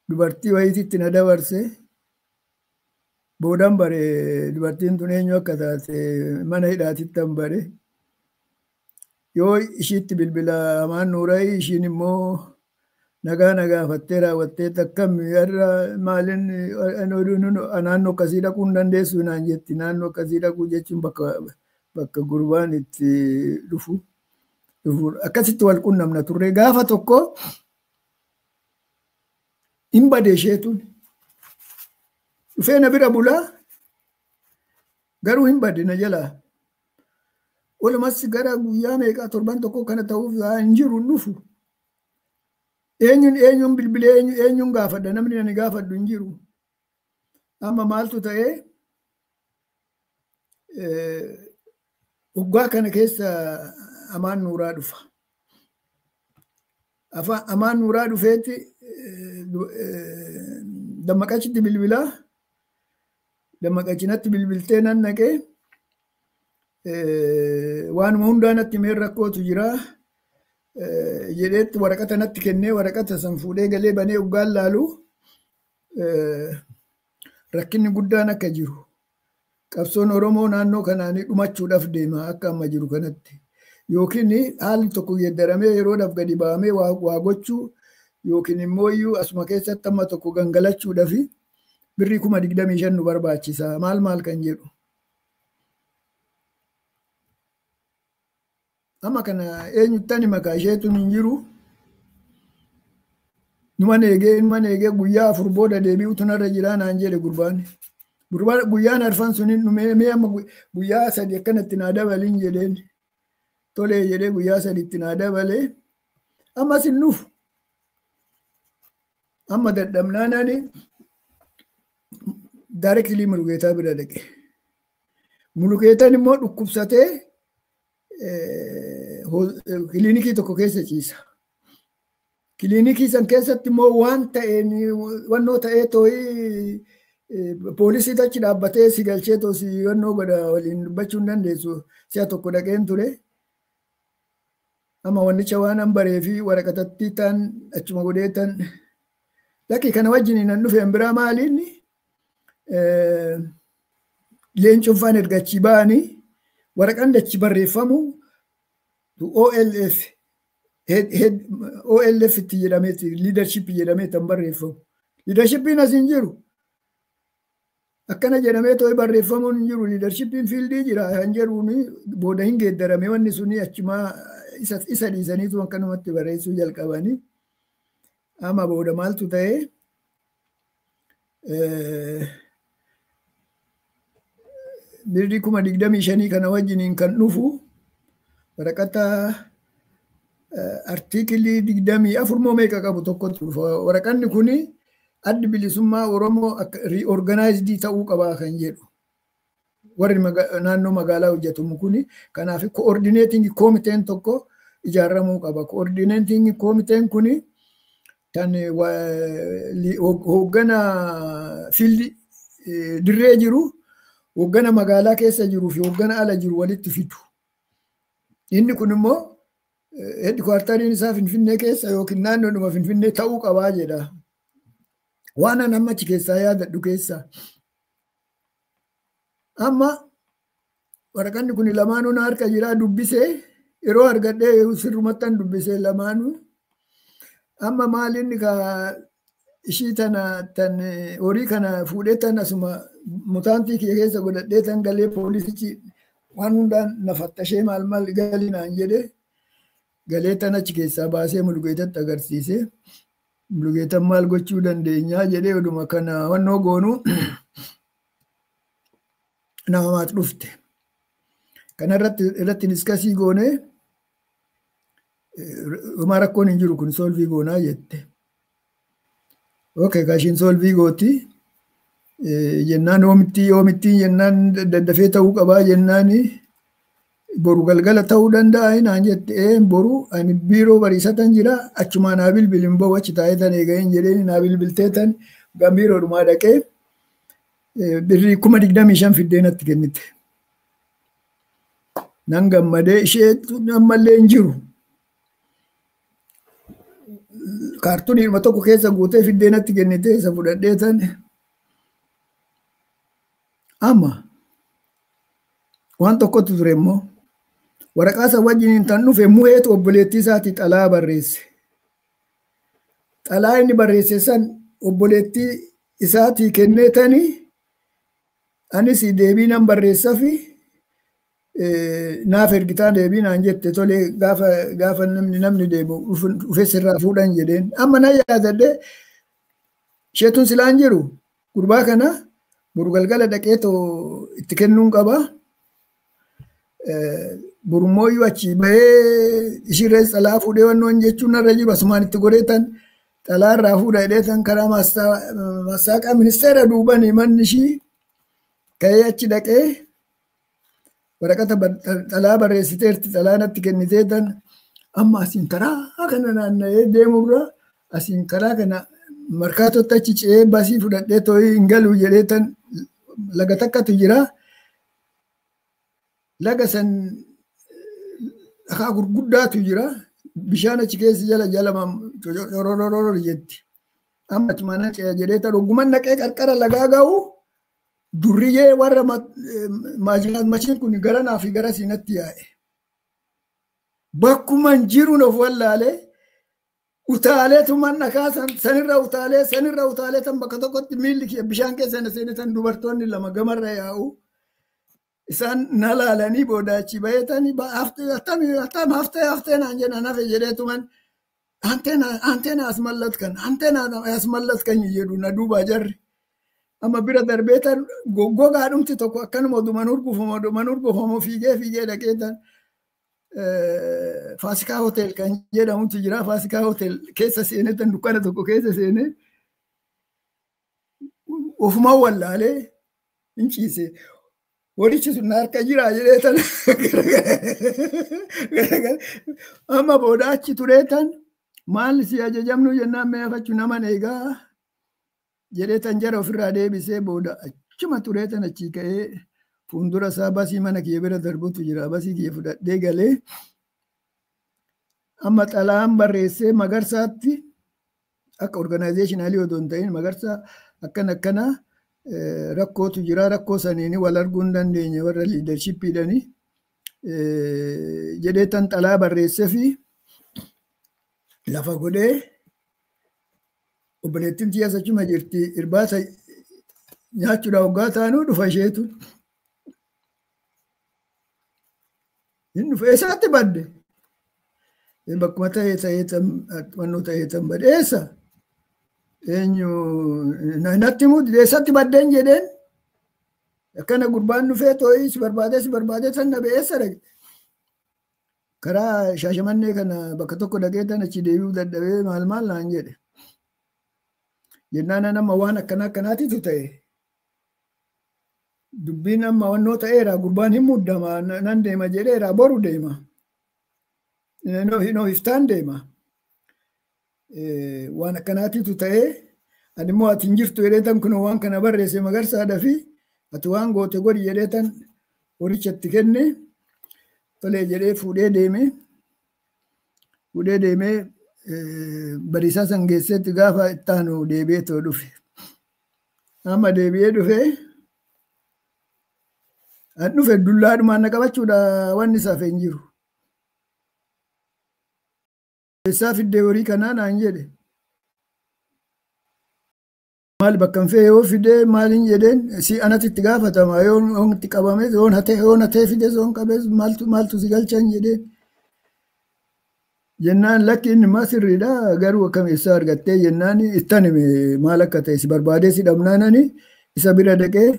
dubartii wayiititti na dabarse. Boodan bare dubartiin tun eenyu akka taate, mana hidhaatittan bare. Yoo ishiitti bilbila Amaan Nuuraa, ishiin immoo nagaa nagaafattee raawwattee, "Akkam har'a, maalin naannoo akkasii dhaquu hin dandeessu?" naan jetti. Naannoo akkasii dhaquu jechuun bakka gurbaan itti dhufu. Akkasitti wal qunnamna turre. Gaafa tokko hin bade isheetun. Dhufee na bira bulaa, garuu hin bade na jalaa. Walumas gara guyyaa meeqaa, torban tokko kana ta'uuf, hin jiru, hin dhufu. Eenyuun eenyuun bilbilee, eenyu eenyuun gaafadha? Namni ani gaafadhu hin jiru. Amma maaltu ta'ee, waggaa kana keessa Amaan Nuuraa dhufa. Amaan Nuuraa dhufeetti Dammaqachitti bilbilaa. Dammaqachinatti bilbiltee nan naqee, waanuma hundaa natti himee, rakkootu jira jedheetti waraqata natti kennee, waraqata san fuudhee galee banee hoggaan laalu, rakkinni guddaan akka jiru, qabsoon Oromoo naannoo kanaanii dhumachuudhaaf deema akka amma jiru kanatti, yookiin haalli tokko geeddaramee yeroodhaaf gadi ba'amee waa gochuu, yookiin immoo iyyuu asuma keessatti amma tokko gangalachuudhaaf birrii 25,000 nu barbaachisa, maal maal kan jedhu. Amma kana eenyuttani maqaa isheetu hin jiru. Numan eegee, numan eegee, guyyaa 4 booda deebi'utu narra jiraa naan jedhe gurbaan. Guyyaan arfan sun hin dhumee, mee amma guyyaa 3 akkanatti naa dabaliin jedheen. Tolee jedhee guyyaa 3tti naa dabalee, ammas hin dhufu. Amma dadhabnaan ani directly Mulugeetaa bira dhaqe. Mulugeetaan immoo dhukkubsatee kiliinikii tokko keessa ciisa. Kiliinikii san keessatti immoo waan ta'een wannoo ta'ee too'ii poolisii achi dhaabbatee si galchee toosi wannoo godha, waliin dubbachuu hin dandeessu. Si'a tokko dhaqeen ture. Amma wannicha waan an baree fi waraqatatti tan achuma godhee tan lakki kana wajjin nan dhufeen biraa maaliin Leencoon faan erga achii ba'anii waraqaan achi barreeffamu OLF, OLF itti jedhameeti, leadership jedhamee tan barreeffamu. Leadershipiin as hin jiru. Akkana jedhamee too'ee barreeffamuun hin jiru. Leadershipiin fieldii jira kan jedhuun booda hin geeddarame, wanni suni achumaa isa dhiisaniitu akkanumatti barreessuu jalqabanii. Amma booda maaltu ta'ee, birrii 25,000 kana wajjiniin kan dhufu waraqata artiikilii 24 moo meeqa qabu tokkotu dhufa. Waraqanni kuni Addi Bilisummaa Oromoo akka reorganized ta'uu qabaa kan jedhu. Warri naannoo magaalaa hojjetamu kuni kanaaf coordinating koomiteen tokko ijaaramuu qaba. Coordinating koomiteen kuni kan hooggana field dirree jiru, hooggana magaalaa keessa jiruu fi hooggana ala jiru walitti fidu. Inni kun immoo headquarteriin isaa Finfinnee keessa yookiin naannoodhuma Finfinnee ta'uu qabaa jedha. Waan an amma achi keessaa yaadadhu keessaa. Amma waraqanni kun lamaanuu na harka jiraa dubbisee yeroo argadhee sirrumattan dubbisee lamaanuu. Amma maalinni ka ishii tana tan horii kana fuudhee tan asuma mutaantii kiyya keessa godhadhee tan galee poolisichi waan hundaan na fattashee maal maal galii naan jedhee galee tan achi keessaa baasee Mulugeetatti agarsiise. Mulugeetan maal gochuu dandeenyaa jedhee oduma kana wannoo goonuu namaaf dhufte. Kana irratti discuss goonee homaa rakkoon hin jiru kun solve goonaa jette. Okay, kaashiin solve gooti. Jennaan yoomitti jennaan daddafee ta'uu qabaa jennaan boru galgala ta'uu danda'a naan jette. Ee, boru ani biiroo bariisatan jira, achumaa naa bilbilin bahu, achi taa'ee tan eega'een jedheen. Naa bilbiltee tan biiroodhumaa dhaqee birrii 25,000 fiddee natti kennite. Nan gammadee, isheetu ammallee hin jiru. Kaartuuniidhuma tokko keessa guutee fiddee natti kennite, isa fudhadhee tan. Amma waan tokkotu ture immoo, waraqaa isa wajjiniin tan dhufe mu'eetu obboleettii isaatii xalaa barreesse. Xalaa inni barreesse san obboleettii isaatii kennee tani anis deebii nan barreessafi naaf ergitaa deebii naan jette. Tolee, gaafa namni deemu dhufe sirraa fuudhan jedheen. Amma nan yaadadhe, isheetun silaan jiru gurbaa kana boru galgala dhaqee too itti kennuun qaba. Borumooyyuu achi bahee ishirree xalaa fuudhee wannoon jechuun narra jiru asumaan itti godhee tan xalaa irraa fuudha jedhee tan karaa maastaaqaa ministeera duubanii manni ishii ka'ee achi dhaqee waraqata xalaa barreessiteerti, xalaa natti kennitee tan. Amma asiin karaa kana naanna'ee deemurra asiin karaa kana markaatotti achi ce'ee basii fudhadhee too'ii hin galu jedhee tan laga takkatu jira. Laga san dhakaa gurguddaatu jira. Bishaan achi keessa jala jala corororor jetti. Amma achi mana ce'a jedhee tan ogummaan naqee qarqara lagaa ga'u durriyyee warra maashiin kun gara naa fi gara siinatti yaa'e. Bakkuma jiru of wallaalee utaaleetumaan dhakaa sanirra utaalee sanirra utaalee tan bakka tokkotti miilli kiyya bishaan keessa na seene. Tan dubartoonni lama gamarra yaa'u. Isaan na laalanii booda achi baheetanii attam haftee haftee naan jedhan. Hafe jedheetuman anteena as mallatkan, anteena as mallatkan jedhu na duuba jarri. Amma bira darbee tan goggogaadhumti tokko akkanuma oduman urgufamu oduman urgufamu fiigee fiigee dhaqee tan Faasikaa Hotel kan jedhamutu jira. Faasikaa Hotel keessa seenee tan dukkana tokko keessa seenee ofumaan wallaalee hin ciise. Horichi sun harka jira jedhee tan amma booda achi turee tan maal si ajajamnu jennaan meefachuu naman eegaa jedhee tan jara ofirraa deebisee booda achuma turee tan achii ka'ee fuuldura isaa basii mana kiyya bira darbutu jira, basii kiyya fudhadhee galee. Amma xalaan barreessee Magarsaatti akka organizationally odoo hin ta'in, Magarsaa akkana akkana rakkootu jira, rakkoo saniini wal arguu hin dandeenye warra leadershipiidhani jedhee tan xalaa barreessee fi lafa godhee. Obboleettiin tiyyaas achuma jirti, irbaata nyaachuudhaaf waggaa taanuu dhufa isheetu. Inni dhufe, eessaatti badde? Bakkuma ta'ee ta'ee wannoo ta'ee tan badde, eessa? Eenyu natti himuu eessatti baddeen jedheen. Akkana gurbaan dhufee too'ii si barbaadee si barbaadee san dhabe, eessa dhaqe? Karaa Shaashamannee kana bakka tokko dhaqee tan achi deebi'uu dadhabee maal maal naan jedhe. Jennaan nama waan akkana akkanaatitu ta'e. Dubbiin amma wannoo ta'eera, gurbaan hin muddama, nan deema jedheera, boru deema. No iftaan deema. Waan akkanaatiitu ta'ee ani immoo ati hin jirtu jedheetan kun waan kana barreesse Magarsaadhaa fi ati waan goote godhi jedheetan horicha itti kenne tolee jedhee fuudhee deeme. Fuudhee deemee bariisaa san geessetti gaafa ittaanu deebi'ee too dhufe. Amma deebi'ee dhufee an dhufe dullaadhumaan na qabachuudha wanni isaaf hin jiru. Eessaa fiddee horii kanaa naan jedhe. Maal bakka hin fee yoo fidee maaliin jedheen si anatti itti gaafatama yoo itti qabame yoon hatee fides yoon qabees maaltu si galchan jedheen. Jennaan lakki inni maa sirriidha garuu akkam eessaa argattee jennaan ittan hime maal akka ta'e si barbaadee si dhabnaanani isa bira dhaqee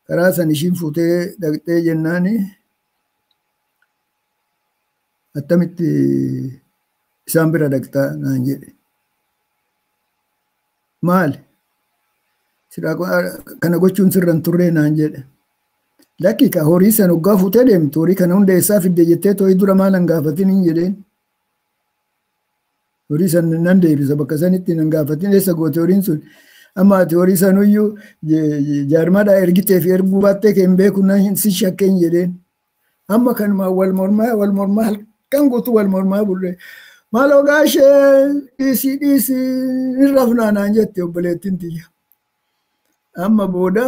karaa san ishiin fuutee dhaqxee jennaan attamitti isaan bira dhaqxaa naan jedhe. Maali? Kana gochuun sirra hin turree naan jedhe. Lakki ka horii san hoggaa fuutee deemtu horii kana hunda eessaa fidde jettee too'ii dura maal hin gaafatin hin jedheen. Horii san nan deebisa bakka sanitti nan gaafatin eessa goote horiin sun. Amma ati horii sanuyyuu jaarmaadhaa ergitee fi erguu baattee kee hin beeku nan si shakkee hin jedheen. Amma kanuma wal mormaa halkan guutuu wal mormaa bulle. Maaloo gaashee dhiisii dhiisii hin rafnaa naan jette obboleettiin tiyya. Amma booda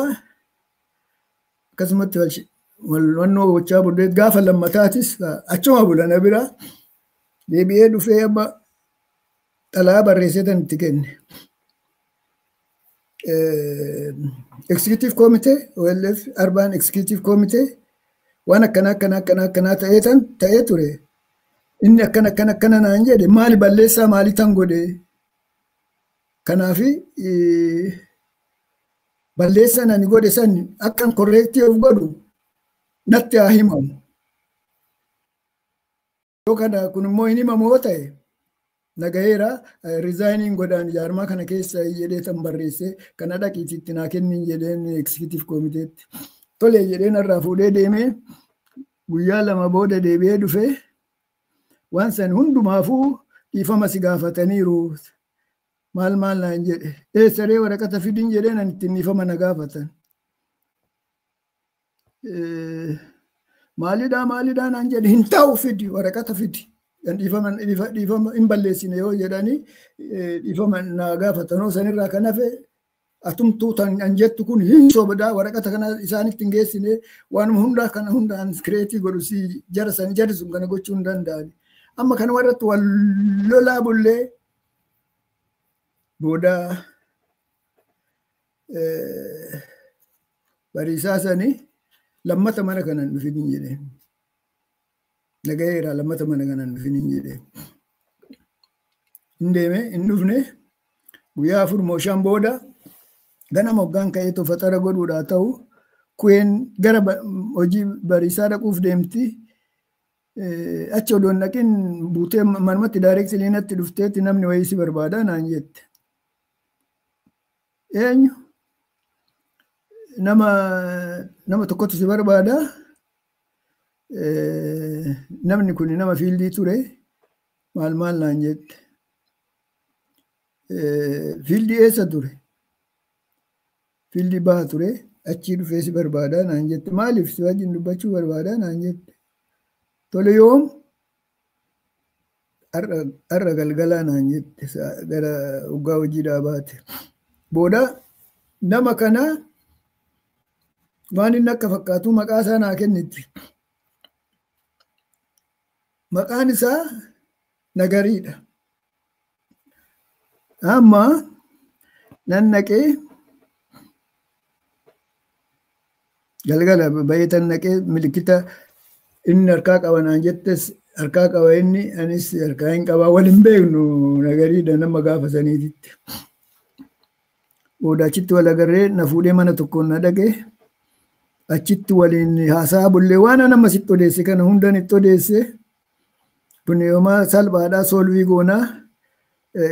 akkasumatti wal gochaa bullee gaafa lammataatis achuma bulana bira deebi'ee dhufee amma xalayaa barreessee tan itti kenne. Executive Committee OLF Arbaan Executive Committee waan akkana akkana akkana akkanaa ta'ee ture. Inni akkana akkana akkana naan jedhe maali balleessaa maali tan godhe. Kanaafi balleessaan ani godhe san akkan correctii of godhu natti haa himamu. Yoo kana kun immoo hin himamu yoo ta'e nagaheera rizaayiniin godhaan jaarmaa kana keessa jedhee tan barreesse kana dhaqiitii itti naa kennin jedheen executive committeetti. Tolee jedheen irraa fuudhee deemee guyyaa lama booda deebi'ee dhufee waan san hundumaafuu dhiifama si gaafataniiru. Maal maal naan jedhe eessaree waraqata fidin jedheen ani ittiin dhiifama na gaafatan. Maalidhaa maalidhaa naan jedhe hin ta'u fidi waraqata fidi. Dhiifama hin balleessine yoo jedhanii dhiifama na gaafatanoo sanirraa kan hafe atumtuu tan jettu kun hin sobdaa waraqata kana isaanitti hin geessine waanuma hundaa kana hundaan kireetii godhu si jara san jarri sun kana gochuu hin danda'ani. Amma kana warratti wal lolaa bullee booda bariisaa sanii lammata mana kanan dhufin hin jedheen. Nagayeera lammata mana kanan dhufin hin jedheen. Hin deeme hin dhufne guyyaa 4 mooshaan booda ganama hoggaan ka'ee toofatara godhuudhaa ta'u ku'een gara hojii bariisaa dhaquuf deemti. Achi odoon dhaqin buutee manumatti daayireektilii natti dhufteetti namni wayii si barbaada naan jette. Eenyu? Nama tokkotu si barbaada. Namni kun nama fiildii ture maal maal naan jette. Fiildii eessa ture? Fiildii baha ture. Achii dhufee si barbaada naan jette. Maaliif si wajjin dubbachuu barbaada naan jette. Tole yoom har'a galgalaa naan jette gara hoggaa hojiidhaa baate. Booda nama kana waan inni akka fakkaatu maqaa isaa naa kennitti. Maqaan isaa Nagariidha. Amma nan naqee galgala baay'eetan naqee milikita inni harkaa qaba naan jettes harkaa qaba inni anis harkaa hin qabaa wal hin beeknu Nagariidha nama gaafa saniititti. Booda achitti wal agarree na fuudhee mana tokkoon na dhaqee achitti waliin haasaa bullee waan nama sitti odeesse kana hundan itti odeesse kun yooma salphaadhaa soolvii goonaa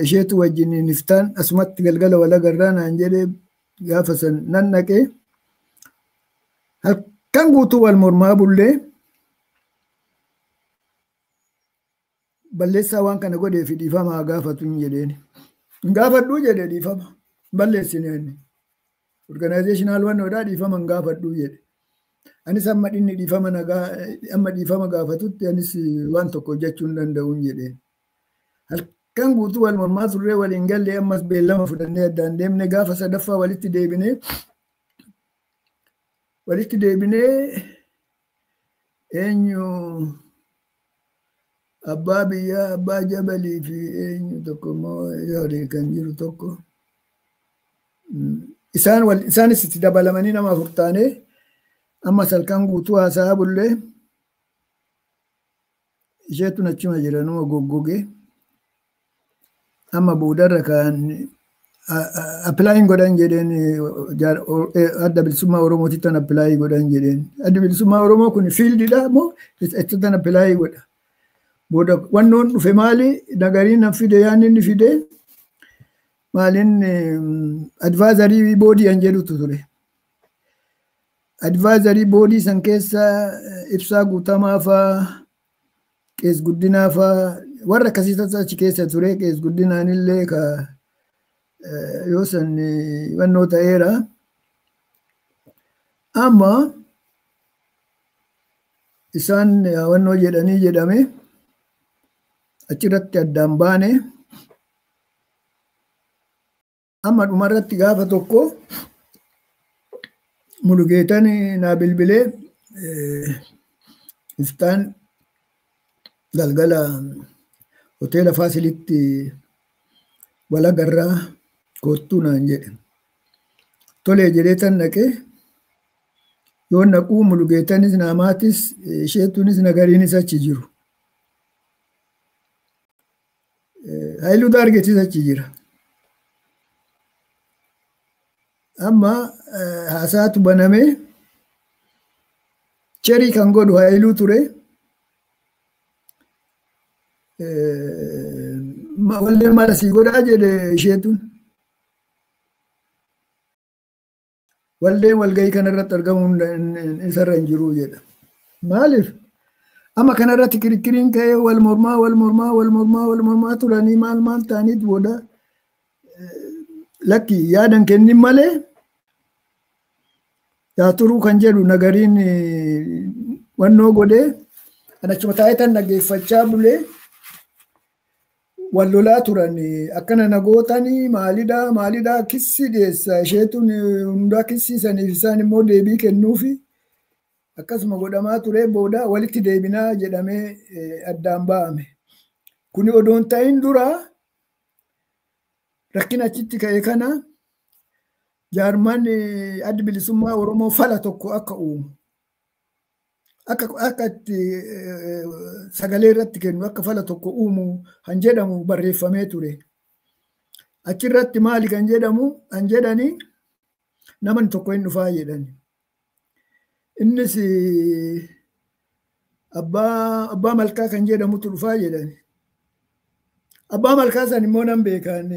isheetu wajjin iftaan asumatti galgala wal agarraa naan jedhee gaafa san nan dhaqee halkan guutuu wal mormaa bullee Balleessaa waan kana godhee fi dhiifama haa gaafatu hin jedheen. Hin gaafadhuu jedhe dhiifama. Hin balleessine inni. Organizational wannoodhaa dhiifama hin gaafadhuu jedhe. Anis amma inni dhiifama nagaa amma dhiifama gaafatutti anis waan tokko hojjechuu hin danda'u hin jedheen. Halkan guutuu wal mormaa turree waliin galle ammas beellama fudhannee addaan deemne gaafa sadaffaa walitti deebinee eenyu abbaa biyyaa abbaa jabalii fi eenyu tokko immoo waliin kan jiru tokko isaanis itti dabalamanii nama afur taanee ammas halkan guutuu haasa'aa bullee isheetu achuma jira numa goggogee amma boodarra kan apply godhan jedheen adda bilisummaa Oromootitti tan apply godhan jedheen. Adda bilisummaa Oromoo kun fieldiidha moo itti tan apply godha. Booda wannoon dhufe maali nagariin nan fide yaanni inni fide maaliin advisory board an jedhutu ture. Advisory board san keessa Ibsaa Guutamaa faa Qees Guddinaa faa warra akkasii achi keessa ture. Qees Guddinaan illee ka yoo san wannoo ta'eera. Amma isaan wannoo jedhanii jedhame achirratti addaan baane. Amma dhumarratti gaafa tokko Mulugeetan naa bilbilee iftaan galgala hoteela Faasilitti walagarraa koottuu naan jedhe. Tolee jedhee tan dhaqee yoo naquu Mulugeetanis naamaatis isheetuunis nagariinis achi jiru. Haayiluu Daargeetis achi jira. Amma haasaatu banamee chair kan godhu Haayiluu ture. Wallee maal asii godhaa jedhe isheetuun. Walleen walgahii kanarratti argamuun isarra hin jiru jedha. Maaliif? Amma kanarratti kirikiriin ka'ee wal mormaa wal mormaa wal mormaa wal mormaa turanii maal maal ta'aniit booda lakki yaadan kennin malee yaa turuu kan jedhu nagariin wannoo godhee kan achuma taa'ee tan dhaggeeffachaa bulee wal lolaa turan akkana nagootanii maalidhaa maalidhaa kissi dhiyeessa isheetuun hundaa kissiisaniif isaan immoo deebii kennuufi akkasuma godhamaa ture booda walitti deebinaa jedhamee addaan ba'ame. Kuni odoon ta'in dura rakkina achitti ka'e kana jaarmaan addi bilisummaa Oromoo fala tokko akka uumu akka itti sagalee irratti kennu akka fala tokko uumu kan jedhamu barreeffamee ture. Achirratti maali kan jedhamu kan jedhani namni tokko hin dhufaa jedhani. Innis abbaa malkaa kan jedhamutu dhufaa jedhani. Abbaa malkaa san immoo nan beekan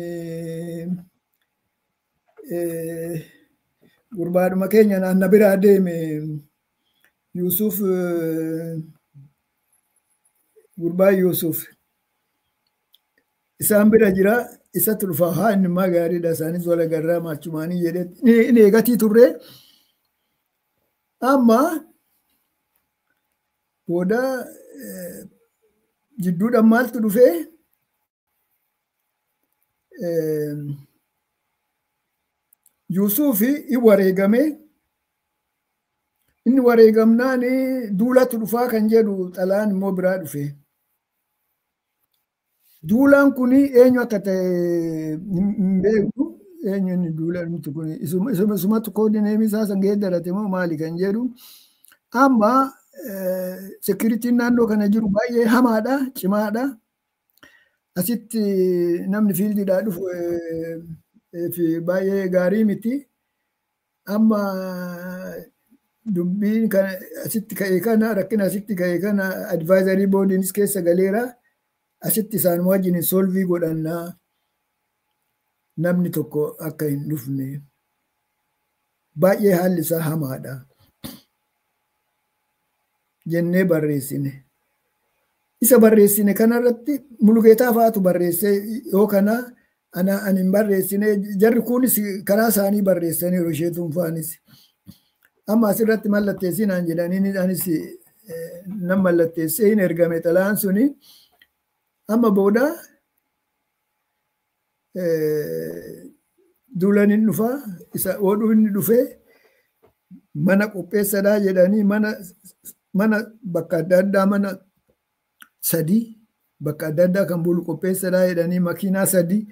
gurbaadhuma keenya naanna biraa deeme Yusuf gurbaa Yusuf isaan bira jira isatti dhufaa haa inni immaa gaariidha isaanis wal agarraa maachumaanii jedhee inni eegatii turre. Amma booda jidduudhaan maaltu dhufee Yusufi wareegame. Inni wareegamnaan duulatu dhufaa kan jedhu xalaan immoo biraa dhufe. Duulaan kun eenyu akka ta'e hin beeku. Eenyu inni duulaan kun isumatu code name isaa san geeddarate moo maali kan jedhu. Amma securityn naannoo kana jiru baay'ee hamaadha, cimaadha. Asitti namni fieldiidhaa dhufu fi baay'ee gaarii miti. Amma dubbiin asitti ka'e kana rakkina asitti ka'e kana advisory boardiinis keessa galeera. Asitti isaan wajjin solve godhannaa namni tokko akka hin dhufne baay'ee haalli isaa hamaadha jennee barreessine. Isa barreessine kanarratti Mulugeetaa fa'aatu barreessee yoo kana ana ani hin barreessine, jarri kunis karaa isaanii barreessaniiru, isheetuun fa'anis. Amma asirratti mallatteessii naan jedhanii anis nan mallatteessee hin ergame xalayaan suni. Amma booda duulan hin dhufa, isa oodhuu inni dhufee mana qopheessadhaa jedhanii mana bakka adda addaa, mana 3 bakka adda addaa kan bulu qopheessadhaa jedhanii, makiinaa 3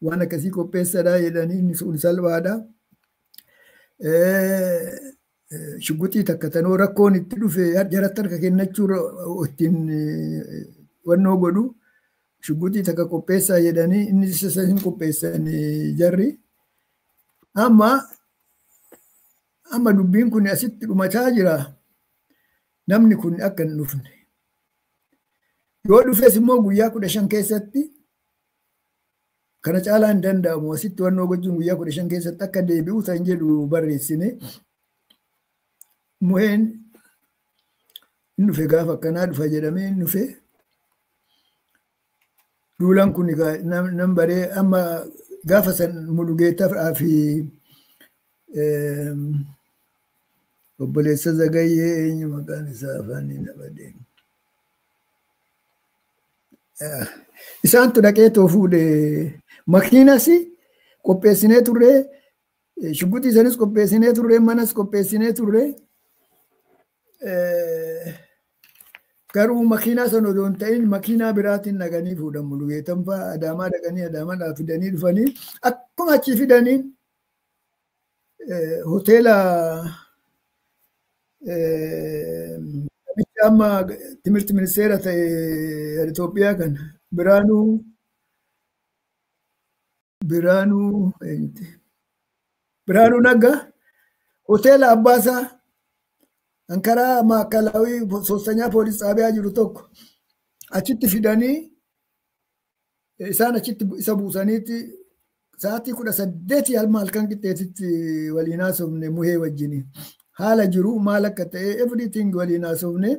waan akkasii qopheessadhaa jedhanii, inni sun salphaadha. Shugguxii takka tanoo rakkoon itti dhufe jaratti harka kennachuu ittiin wannoo godhu shugguxii takka qopheessaa jedhanii, inni isa hin qopheessan jarri. Amma dubbiin kun asitti dhumachaa jira. Namni kun akka hin dhufne. Yoo dhufes immoo guyyaa 15 keessatti, kana caalaa hin danda'amu, asitti wannoo gochuun guyyaa 15 keessatti akka deebi'u san jedhu barreessine. Muheen hin dhufe, gaafa akkanaa dhufa jedhamee hin dhufe. Duulaan kun nan baree amma gaafa san Mulugeetaa fi obboleessa Zagayyee, eenyu maqaan isaa, afaan nama deemu. Isaantu dhaqee too fuudhe. Makiinas qopheessinee turre, shugguxii sanis qopheessinee turre, manas qopheessinee turre. Garuu makiinaa sana odoo hin ta'in makiinaa biraatiin dhaqanii fuudhan. Mulugeetan fa'aa Adaamaa dhaqanii Adaamaadhaa fidanii dhufanii, akkuma achii fidanii hoteela namicha amma timirti ministeera ta'e Itoophiyaa kana, Biraanuu Biraanuu Nagga, hoteela Abbaasaa Ankaraa Maakalaawii ሶስተኛ ፖሊስ ጣቢያ jiru tokko achitti fidanii, isaan achitti isa buusaniitti sa'aatii 18 hamma halkan qixxeetitti waliin haasofne Muhee wajjini. Haala jiru maal akka ta'e everything waliin haasofne,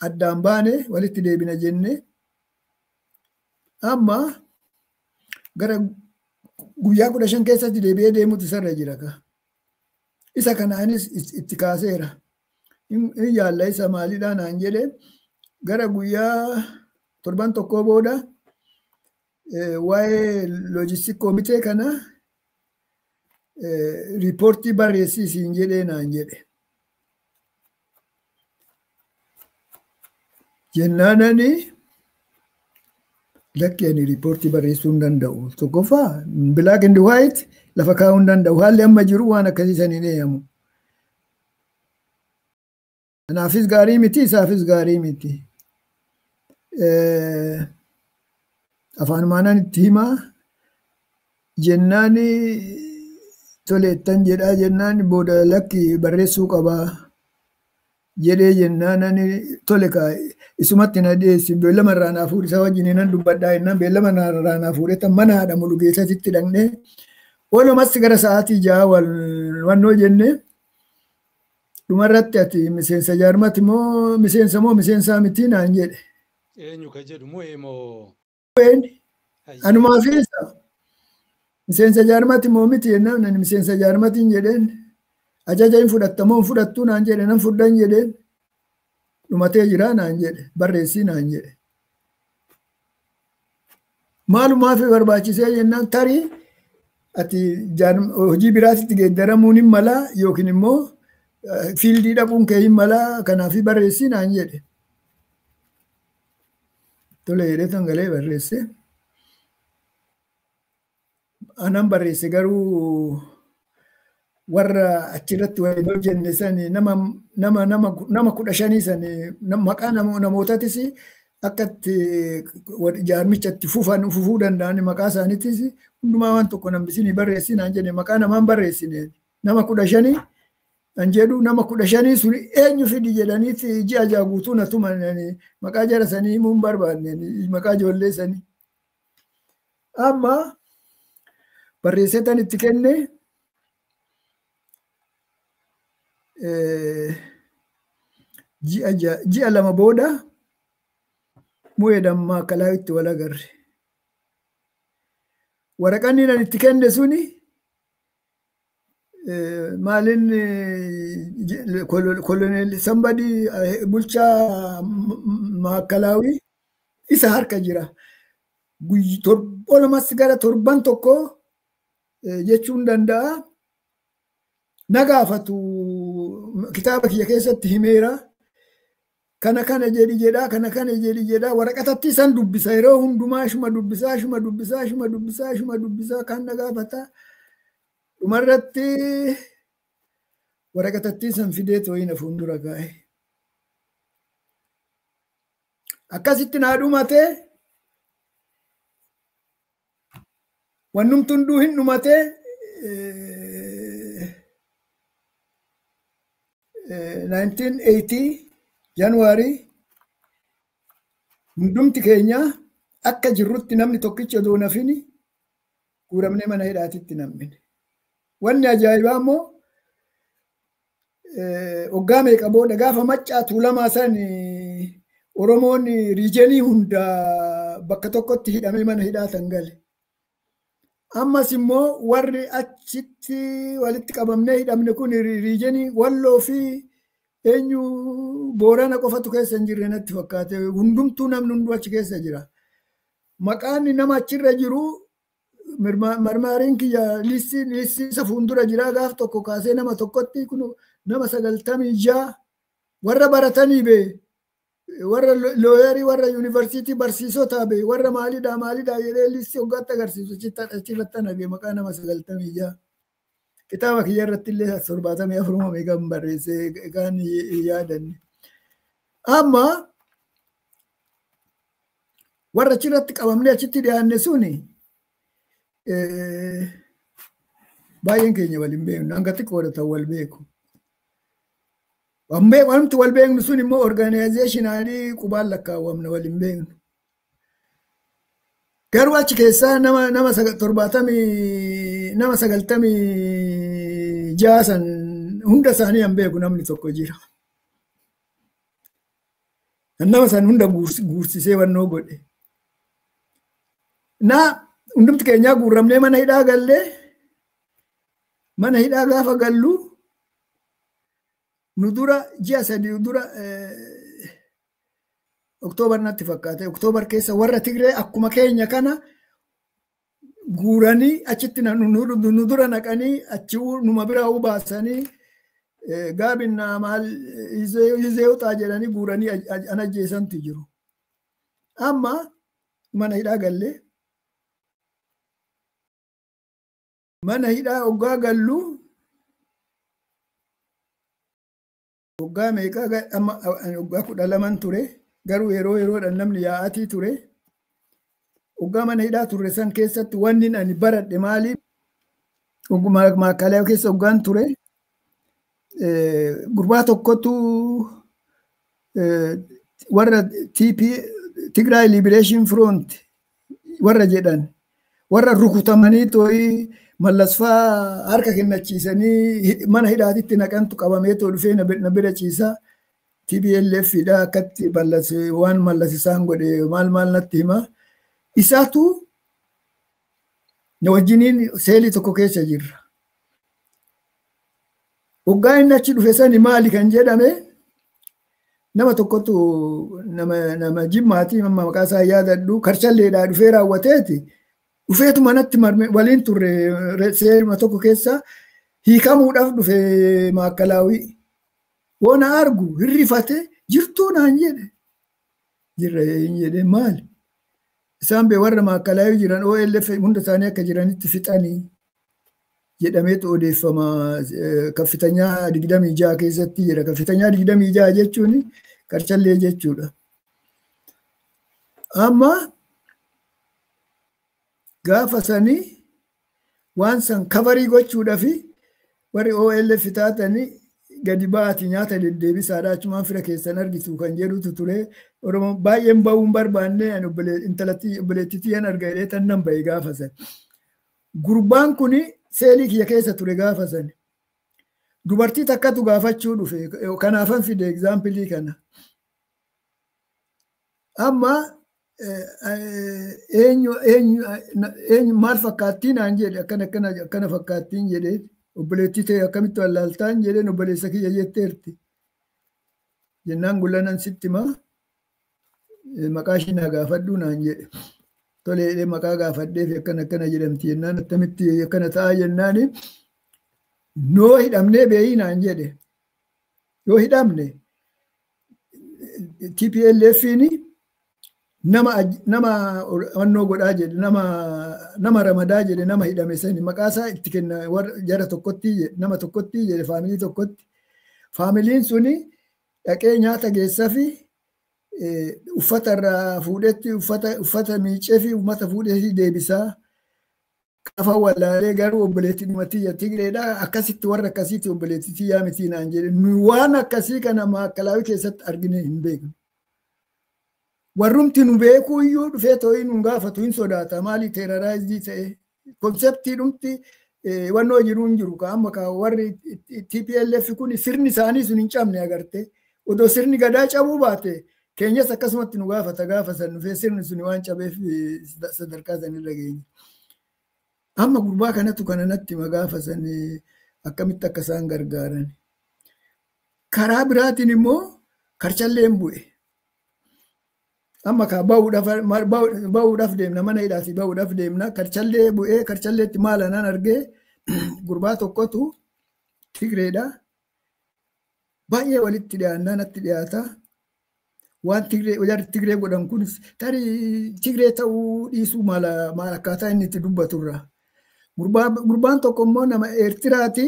addaan baane, walitti deebina jenne. Amma gara guyyaa 15 keessatti deebi'ee deemutu isarra jira ka. Isa kana anis itti kaaseera. Hin yaalla isa maalidhaa naan jedhe. Gara guyyaa torban tokkoo booda waa'ee logistic komitee kana riipoortii barreessii siin jedhee naan jedhe. Jennaanani lakki, ani riipoortii barreessuu hin danda'u. Tokkoffaa black and white lafa kaa'uu hin danda'u. Haalli amma jiru waan akkasii san hin eeyyamu. Kanaafis gaarii miti, isaafis gaarii miti. Afaanumaanaan itti himaa jennaan, toleettan jedhaa jennaan, booda lakki barreessuu qabaa jedhee jennaan, ani tole kaa, isumatti na dhiyeessi, beellama irraa naa fuudhi, isa wajjin nan dubbadhaa jennaan, beellama irraa naa fuudhee tan mana haadha Mulugeessatti dhaqnee walumatti gara sa'aatii 6 wal wannoo jennee, dhumarratti ati miseensa jaarmati moo miseensa moo miseensaa miti naan jedhe. Eenyu ka jedhu, Muhee moo? Anumaa fi isa miseensa jaarmati moo miti jennaan, ani miseensa jaarmatiin jedheen. Ajaja hin fudhatta moo hin fudhattuu naan jedhe, nan fudhan jedheen. Dhumatee jira naan jedhe, barreessii naan jedhe. Maalumaaf barbaachisee jennaan, tarii ati hojii biraatitti geeddaramuun hin malaa yookiin immoo fiildii dhaquun kee hin malaa, kanaaf barreessii naan jedhe. Tole jedhee tangalee barreesse. Anan barreesse, garuu warra achirratti waliin hojjenne sani nama nama nama nama 15 sani maqaa namootatis akka itti jaarmicha itti fufan fufuu danda'an maqaa isaaniitis hundumaa waan tokko nambisinii barreessi naan jedhe. Maqaa namaan barreessine, nama 15 an jedhu, nama 15 sun eenyu fidi jedhaniiti ji'a 6 guutuu na tuman. Maqaa jara sanii himuu hin barbaanne, maqaa ijoollee sanii. Amma barreessee tan itti kenne. Ji'a 2 booda Mu'eedhaan Maakkalaawitti wal agarre. Waraqaan inni itti kenne suni maalin koloneel somebody bulchaa Maakalaawii isa harka jira. Olumas gara torban tokko jechuun danda'a. Na gaafatu kitaaba kiyya keessatti himeera. Kana kana jedhi jedhaa, kana kana jedhi jedhaa, waraqatatti isan dubbisa yeroo hundumaa ishuma dubbisaa, ishuma dubbisaa, ishuma dubbisaa, ishuma dubbisaa kan na gaafata. Dhumarratti waraqatatti isan fidee too'ii na fuuldura kaa'e. Akkasitti naa dhumatee wannumti hunduu hin dhumatee 1980 January hundumti keenya akka jirrutti namni tokkicha odoo nafini guuramnee mana hidhaatitti nam'ine. Wanni ajaa'ibaa immoo hoggaa meeqa booda gaafa Maccaa Tuulamaa san Oromoon riijenii hunda bakka tokkotti hidhamee mana hidhaatan gale. Ammas immoo warri achitti walitti qabamnee hidhamne kun riijenii Walloo fi eenyu Boorana qofatu keessa hin jirre natti fakkaate. Hundumtuu namni hunduu achi keessa jira. Maqaan nama achirra jiru marmaariin kiyya listii isa fuuldura jira gaaf tokko kaasee nama tokkotti kun nama 96 warra baratanii bee warra looyarii warra yuunivarsiitii barsiisotaa bee warra maalidhaa maalidhaa jedhee listii hoggaatti agarsiisu achirratti arge maqaa nama 96. Kitaaba kiyya irratti illee 74 meeqan barreesse kan yaadanne. Amma warra achirratti qabamnee achitti dhiyaanne suni baay'een keenya wal hin beeknu hanga xiqqoodha ta'u wal beeku. Wanti wal beeknu sun immoo orgaanayizeeshinaalii qubaan lakkaawwamna wal hin beeknu. Garuu achi keessaa nama 70 nama 96 san hunda isaanii hin beeku namni tokko jira. Nama san hunda guursisee wannoo godhe. Na hundumti keenyaa guuramnee mana hidhaa gallee mana hidhaa gaafa gallu nu dura ji'a 3 dura Oktoobar natti fakkaate. Oktoobar keessa warra Tigree akkuma keenya kana guuranii achitti nu dura naqanii achi numa biraa baasanii gaabinaa maal izeewxaa jedhanii guuranii an ajjeesantu jiru. Amma mana hidhaa gallee mana hidhaa hoggaa gallu hoggaa meeqaa amma hoggaa 12 ture. Garuu yeroo yeroodhaan namni yaa'atii ture. Hoggaa mana hidhaa turre san keessatti wanni ani baradhe maali? Maakkalaa keessa hoggaan ture. Gurbaa tokkotu warra TP Tigray Liberation Front warra jedhan warra rukutamanii too'ii mallasfaa harka kennachiisanii mana hidhaatitti naqantu qabamee too dhufee na bira ciisaa. TPLF dha akkatti waan mallas isaan godhe maal maal natti hima. Isaatu na wajjiniin seelii tokko keessa jirra. Hoggaa inni achi dhufe sani maali kan jedhame nama tokkotu nama Jimmaati amma maqaa isaa yaadadhu Karchalleedhaa dhufee raawwateeti. Dhufeetu manatti waliin turre seeluma tokko keessa hiikamuudhaaf dhufe Maakalaawii. Woona argu hirrifate jirtuu naan jedhe. Jirra hin jedhe maali? Isaan bee warra Maakalaawii jiran OLF hunda isaanii akka jiranitti fixanii jedhameetu odeeffama kaffitanyaa 26 keessatti jira. Kaffitanyaa 26 jechuun Karchallee jechuudha. Amma gaafa sanii waan san kabarii gochuudhaaf warri OLF taatanii gadi baati nyaata deddeebisaadha achumaan fira keessan argitu kan jedhutu ture. Oromoo baay'een ba'uu hin barbaanne ani obboleettitii yan arga jedhee tan nan ba'e gaafa san. Gurbaan kuni seelii kiyya keessa ture gaafa san. Dubartii takkatu gaafachuu dhufe kanaafan fide egzaampilii kana. Amma Eenyu eenyu eenyu maal fakkaattii naan jedhe, akkana akkana akkana fakkaattiin jedhe. Obboleettii ta'e akkamitti wallaaltaan jedheen, obboleessa kiyya jetteerti. Jennaan gullanan sitti himaa, maqaa ishii naa gaafadhu naan jedhe. Tolee, maqaa gaafadhee fi akkana akkana jedhamti jennaan, akkamitti akkana ta'a jennaani, noo hidhamnee beeyii naan jedhe. Yoo hidhamne TPLF'n nama onnoo godhaa jedhe, nama ramadaa jedhe, nama hidhame sani maqaa isaa itti kenna warra jara tokkotti jedhe, nama tokkotti jedhe, faamilii tokkotti. Faamiliin suni dhaqee nyaata geessaa fi uffata irraa fuudhetti uffata miicee fi uummata fuudhee deebisaa. Qafa wallaalee garuu obboleettii dhumatti Tigreedha. Akkasitti warra akkasiitti obboleettii tiyyaa miti naan jedhe. Nu waan akkasii kana maakalaawii keessatti argine hin beeknu. Warrumti nu beekuu iyyuu dhufee too'ii nu gaafatu, hin sodaata. Maali terrorize ta'e concept dhumti wannoo jiru hin jiru. Amma ka warri TPLF kun sirni isaanii sun hin cabne agarte. Odoo sirni gadaa cabuu baate keenyas akkasumatti nu gaafata, gaafa san dhufee sirni sun waan cabeef sadarkaa sanirra geenye. Amma gurbaa kanatu kana natti hima gaafa san akkamitti akka isaan gargaaran. Karaa biraatiin immoo karchalleen bu'e. Amma ka bahuudhaaf deemna, mana hidhaatii bahuudhaaf deemna, karchallee bu'ee. Karchalleetti maal anaan argee, gurbaa tokkotu Tigreedha. Baay'ee walitti dhiyaannaa natti dhiyaata. Waan Tigree jarri Tigree godhan kun tarii Tigree ta'uu dhiisuu mala, maal akkaataa inni itti dubbaturra. Gurbaan tokko immoo nama Eertiraati,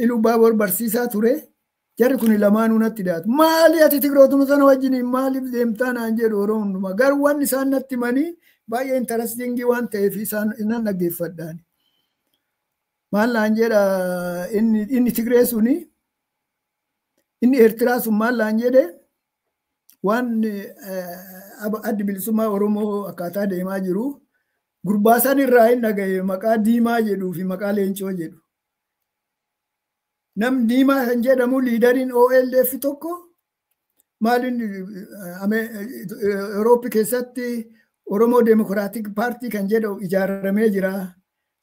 Iluu Baabur barsiisaa ture. Jarri kun lamaanuu natti dhiyaatu. Maali ati Tigrootuma sana wajjin maaliif deemtaa naan jedhu yeroo hundumaa. Garuu wanni isaan natti himanii baay'ee interesting waan ta'eef isaan nan dhaggeeffadhaan. Maal naan jedha inni Tigree suni, inni Eertiraa sun maal naan jedhe, waan Addi Bilisummaa Oromoo akkaataa deemaa jiru gurbaa san irraa hin dhagaye, maqaa Diimaa jedhuu fi maqaa Leencoo jedhu. Nam Diimaa kan jedhamu leaderiin OLF tokko maaliin Eurooppii keessatti Oromoo Democratic Party kan jedhamu ijaaramee jira.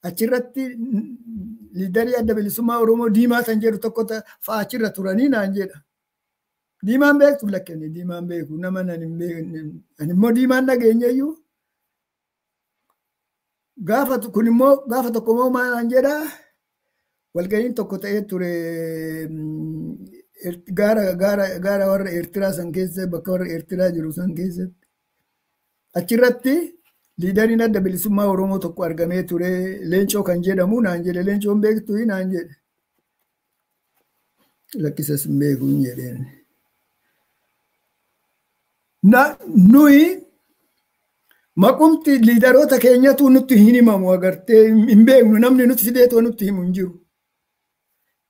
Achirratti leaderii Adda Bilisummaa Oromoo Diimaa kan jedhu tokko fa'a achirra turanii naan jedha. Diimaan beektu? Lakkenne, Diimaan beeku nama nan hin beekne, ani immoo Diimaan dhageenyeyyuu. Gaafa kun immoo gaafa tokko immoo maal naan jedha, walga'iin tokko ta'ee ture gaara warra Eertiraa san keessa, bakka warra Eertiraa jiru san keessatti. Achirratti leaderiin Adda Bilisummaa Oromoo tokko argamee ture, Leencoo kan jedhamu naan jedhe. Leencoon beektu naan jedhe. Lakkisas hin beeku hin jedheen. Nuyi maqumti leaderoota keenyatu nutti hin himamu, agartee, hin beeknu, namni nutti fideetoo nutti himu hin jiru.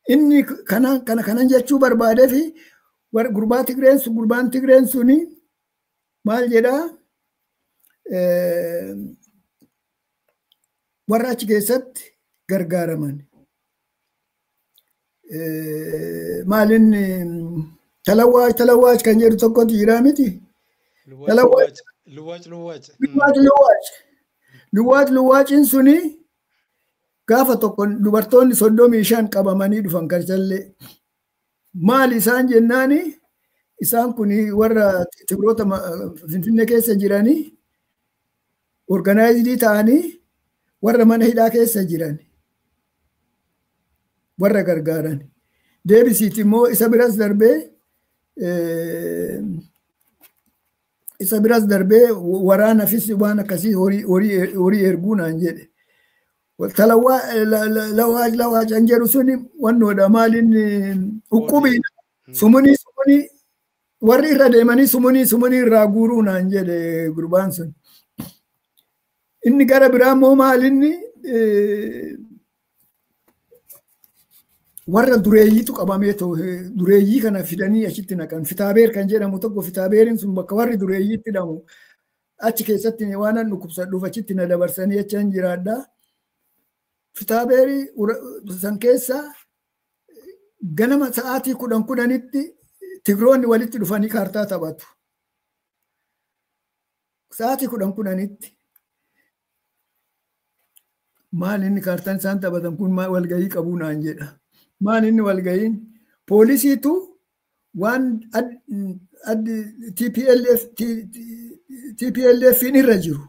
Inni kana kanan jechuu barbaadee fi gurbaa Tigreen sun, gurbaan Tigreen suni maal jedhaa, warra achi keessatti gargaaraman. Maalin talawwaaj kan jedhu tokkotu jira miti. Luwaac luwaac. Luwaac luwaac. Luwaac luwaaciin suni gaafa tokko dubartoonni 35 qabamanii dhufan karchallee. Maali isaan jennaani, isaan kun warra Tigroota Finfinnee keessa jiranii organized ta'anii warra mana hidhaa keessa jiran warra gargaaran. Deebisiiti immoo isa biras darbee waraanaafis waan akkasii horii erguu naan jedhe. Talawaa lawaaj lawaaj kan jedhu suni wannoodha, maaliin uqqubiidha. Sumunii sumunii warri irra deemanii sumunii sumunii irraa guuruu naan jedhe gurbaan sun. Inni gara biraa immoo maalinni warra dureeyyiitu qabamee dureeyyii kana fidanii achitti naqan. Fitaabeer kan jedhamu tokko, fitaabeeriin sun bakka warri dureeyyiitti hidhamu. Achi keessatti waan an dhukkubsadhuuf achitti na dabarsanii achan jiraadha. Fitaabeerii san keessa ganama sa'aatii 10 10tti Tigroonni walitti dhufanii kaartaa taphatu. Sa'aatii 10 10tti. Maal inni kaartaan isaan taphatan kun walgahii qabuu naan jedha. Maal inni walgahiin? Poolisiitu waan TPLF irra jiru,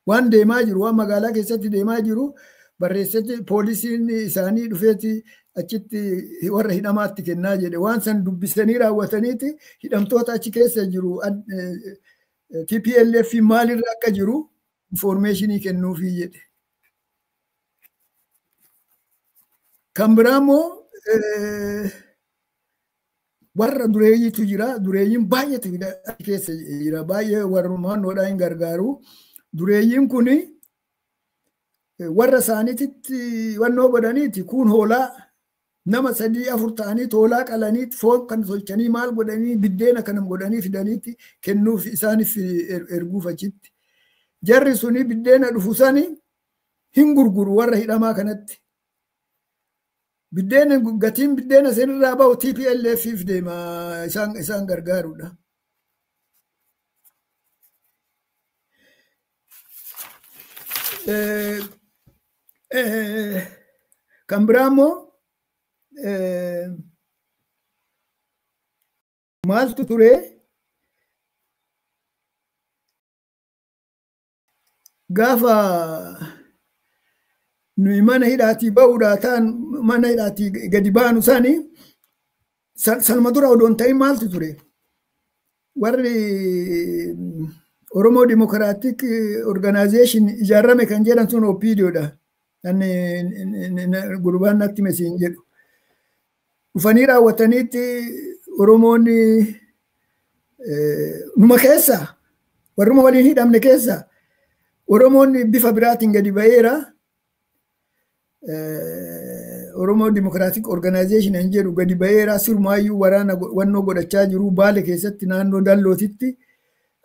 waan deemaa jiru, waan magaalaa keessatti deemaa jiru barreessatti poolisiin isaanii dhufeeti achitti warra hidhamaatti kennaa jedhe. Waan san dubbisanii raawwataniiti hidhamtoota achi keessa jiru TPLF maalirra akka jiru informationii kennuufii jedhe. Kan biraa immoo warra dureeyyiitu jira. Dureeyyiin baay'eetu achi keessa jira. Baay'ee warrummaannoodhaan hin gargaaru. Dureeyyiin kuni warra isaaniititti wannoo godhaniiti kun hoolaa nama 3 4 ta'anii hoolaa qalanii foon kan tolchanii maal godhanii biddeena kana godhanii fidaniiti kennuuf isaaniif erguuf achitti. Jarri suni biddeena dhufu sani hin gurguru warra hidhamaa kanatti. Biddeena gatiin biddeena sanirraa bahu TPLF deema isaan gargaarudha. Kan biraa immoo maaltu ture gaafa nuyi mana hidhaatii ba'uudhaa ta'an mana hidhaatii gadi baanu sani sanuma dura odoon ta'in maaltu ture warri Oromoo Democratic Organization ijaarame kan jedhan sun OPDOdha. Gurbaan natti mesiin jedhu. Dhufanii raawwataniitti Oromoonni numa keessa warruma waliin hidhamne keessa Oromoonni bifa biraatiin gadi ba'eera. Oromoo Democratic Organization kan jedhu gadi ba'eera. Sirmaayyuu waraana wannoo godhachaa jiru Baale keessatti naannoo Dallootitti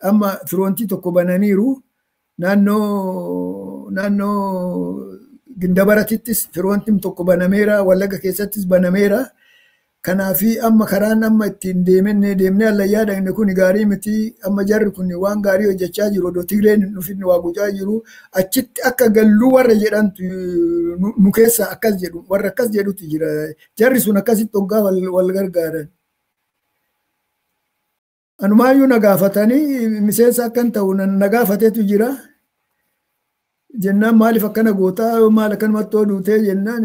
amma firoontii tokko bananiiru. Naannoo Gindabaratittis firoontiin tokko banameera. Wallagga keessattis banameera. Kanaafi amma karaan amma ittiin deemnee allayyaa dhaqne kun gaarii miti. Amma jarri kun waan gaarii hojjechaa jiru. Odoo Tigreen hin dhufin waa gochaa jiru. Achitti akka galluu warra jedhantu nu keessa akkas jedhu warra akkas jedhutu jira. Jarri sun akkasitti hoggaa wal gargaaran. Anumaayyuu na gaafatanii miseensa akkan ta'u na gaafateetu jira. Jennaan maaliif akkana gootaa maal akkanumatti oduutee jennaan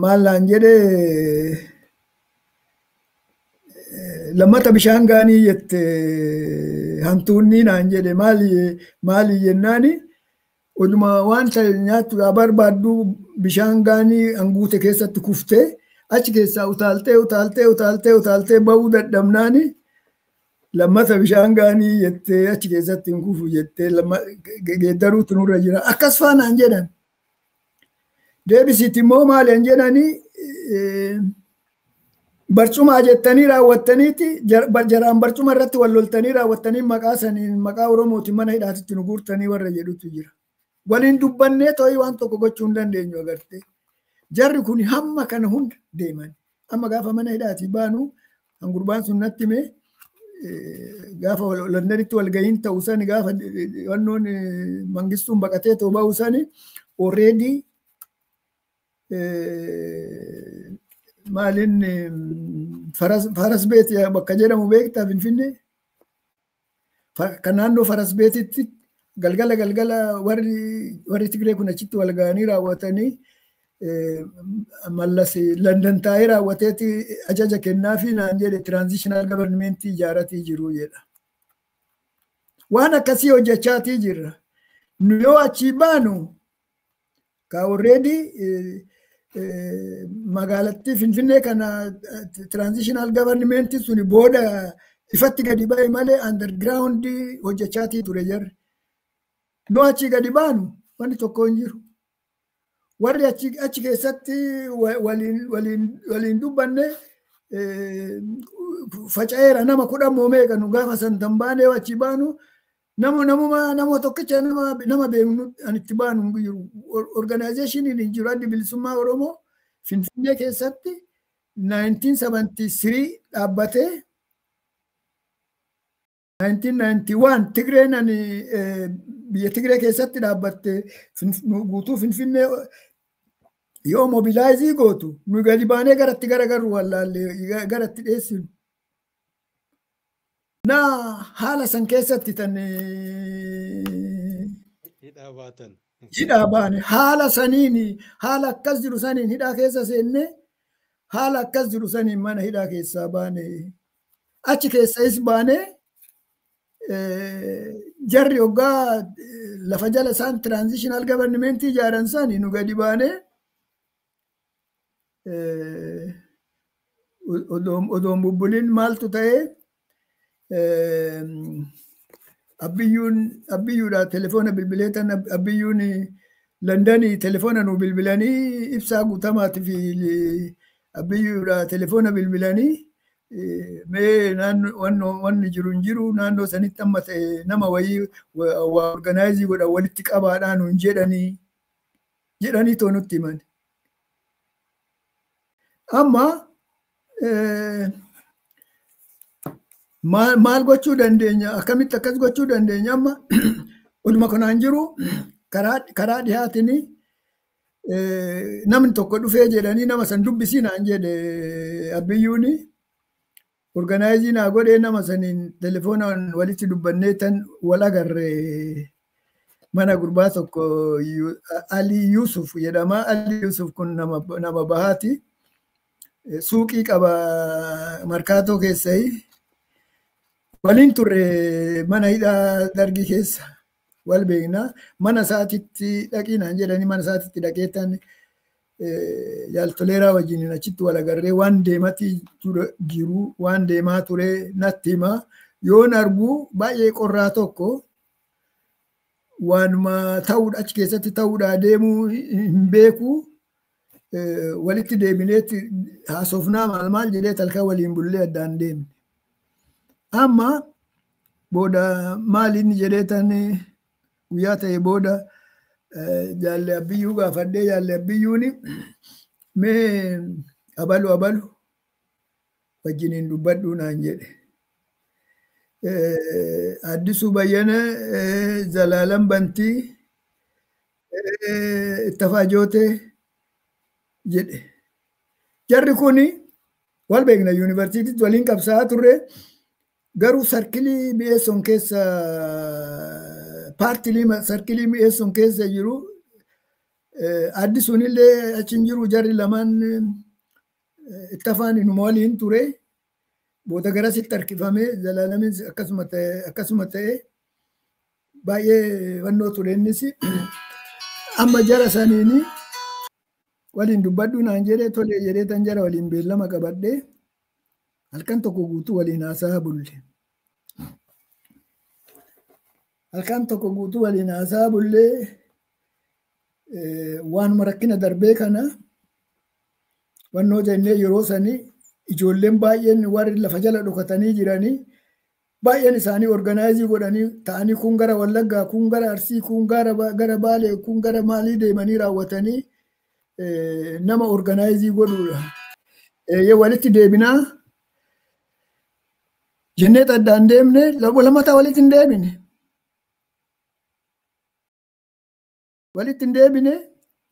maal naan jedhee lammata bishaan gaanii jette hantuunni naan jedhe maali jennaani oduma waan ta'e nyaattu barbaaddu bishaan gaanii hanguute keessatti kuftee achi keessaa utaaltee utaaltee utaaltee utaaltee ba'uu dadhabnaani lammata bishaan gaanii jettee achi keessatti hin kufu jettee geeddaruutu nurra jira. Akkas faanaan jedhan. Deebisiiti immoo maali hin jedhanii barcumaa jettanii raawwattaniiti jaraan barcuma irratti wal loltanii raawwattanii maqaa saniin maqaa Oromootiin mana hidhaatitti nu guurtanii warra jedhutu jira. Waliin dubbannee too'ii waan tokko gochuu hin dandeenyu agartee. Jarri kun hamma kana hunda deeman. Amma gaafa mana hidhaatii baanu gurbaan sun natti hime gaafa Londonitti walgahiin ta'u sani gaafa wannoon mangistuun baqatee ta'u ba'u sani already maalin faras beet bakka jedhamu beektaa Finfinnee kan naannoo faras beetitti galgala galgala warri Tigree kun achitti wal ga'anii raawwatanii Mallas London taa'ee raawwateeti ajaja kennaafi naan jedhe transitional government ijaaratii jiru jedha. Waan akkasii hojjechaatii jirra. Nu yoo achii baanu ka already magaalattii Finfinnee kana transitional government suni booda ifatti gadi ba'e malee underground hojjechaatii ture jarri. Nu achii gadi baanu wanni tokko hin jiru. Warri achi keessatti waliin dubbanne faca'eera nama 10 meeqa nu gaafa santan baanee achi baanu nama tokkicha nama beeknu an itti baanu hin jiru. Organizationiin hin jiru. Addi Bilisummaa Oromoo Finfinnee keessatti 1973 dhaabbatee 1991 Tigreen ani biyya Tigree keessatti dhaabbatte guutuu Finfinnee yoo mobilize gootu nu gadi baanee garatti garagarru wallaallee garatti dheessinu. Na haala san keessatti tan Hidhaa baatan. Hidhaa baane haala saniin, haala akkas jiru saniin hidhaa keessa seenne, haala akkas jiru saniin mana hidhaa keessaa baane. Achi keessas baane, jarri hoggaa lafa jala isaan transitional government ijaaran sani nu gadi baane, odoon bubbulin maaltu ta'e, Abbiyyuun, Abbiyyuudha telefoona bilbilee tan, Abbiyyuun Londanii telefoona nu bilbilanii, Ibsaa Guutamaatii fi Abbiyyuudha telefoona bilbilanii, mee naannoo wanni jiru hin jiru, naannoo sanitti amma ta'e nama wayii waa organize godhan walitti qabaadhaa nuun jedhanii too nutti himan. Amma maal gochuu dandeenya? Akkamitti akkas gochuu dandeenya? Amma oduma kanaan jiru karaa dhihaatiin namni tokko dhufee jedhanii nama san dubbisii naan jedhe Abbiyyuuni. Organize naa godhee, nama saniin telefoonaan walitti dubbannee tan wal agarre mana gurbaa tokko Ali Yusuf jedhama. Ali Yusuf kun nama bahaati. Suuqii qaba Markaatoo keessai. Waliin turre mana hidhaa Dargii keessa, wal beekna. Mana isaatitti dhaqii naan jedhanii, mana isaatitti dhaqeetan jaaltoleeraa wajjin achitti wal agarree, waan deematii jiru, waan deemaa ture natti hima. Yoon argu baay'ee qorraa tokko, waanuma ta'uudha achi keessatti ta'uudhaa deemuu hin beeku. Walitti deebineetti haasofnaa maal maal jedhee talkaa waliin bullee addaan deemne. Amma booda maal inni jedhee tan guyyaa ta'e booda jaalle Abbiyyuu gaafadhee, jaalle Abbiyyuuni mee abalu abalu wajjiniin dubbadhuu naan jedhe. Addisuu Bayyana, Zalaalam Bantii, Ittafaa Jootee jedhe. Jarri kuni wal beekna, yuunivarsiitiitti waliin qabsaa'aa turre, garuu circle Mi'eessoon keessa, paartilii circle Mi'eessoon keessa jiru Addisuun illee achi hin jiru. Jarri lamaan, Ittafaan inuma waliin ture, booda garasitti harkifame. Zalaalamis akkasuma ta'e, baay'ee wannoo ture innis. Amma jara saniini waliin dubbadhu naan jedhee, tolee jedhee tan jara waliin beellama qabadhee halkan tokko guutuu waliin haasaa bulle. Halkan tokko guutuu waliin haasaa bullee, waanuma rakkina darbee kana wannoo jennee, yeroo sanii ijoolleen baay'een warri lafa jala dhokatanii jiranii baay'een isaanii organize godhanii ta'anii, kun gara Wallaggaa, kun gara Arsii, kun gara Baalee, kun gara maalii deemanii raawwatanii nama organize godhuudha. Walitti deebinaa jennee addaan deemne, lamataa walitti hin deebine. Walitti hin deebine,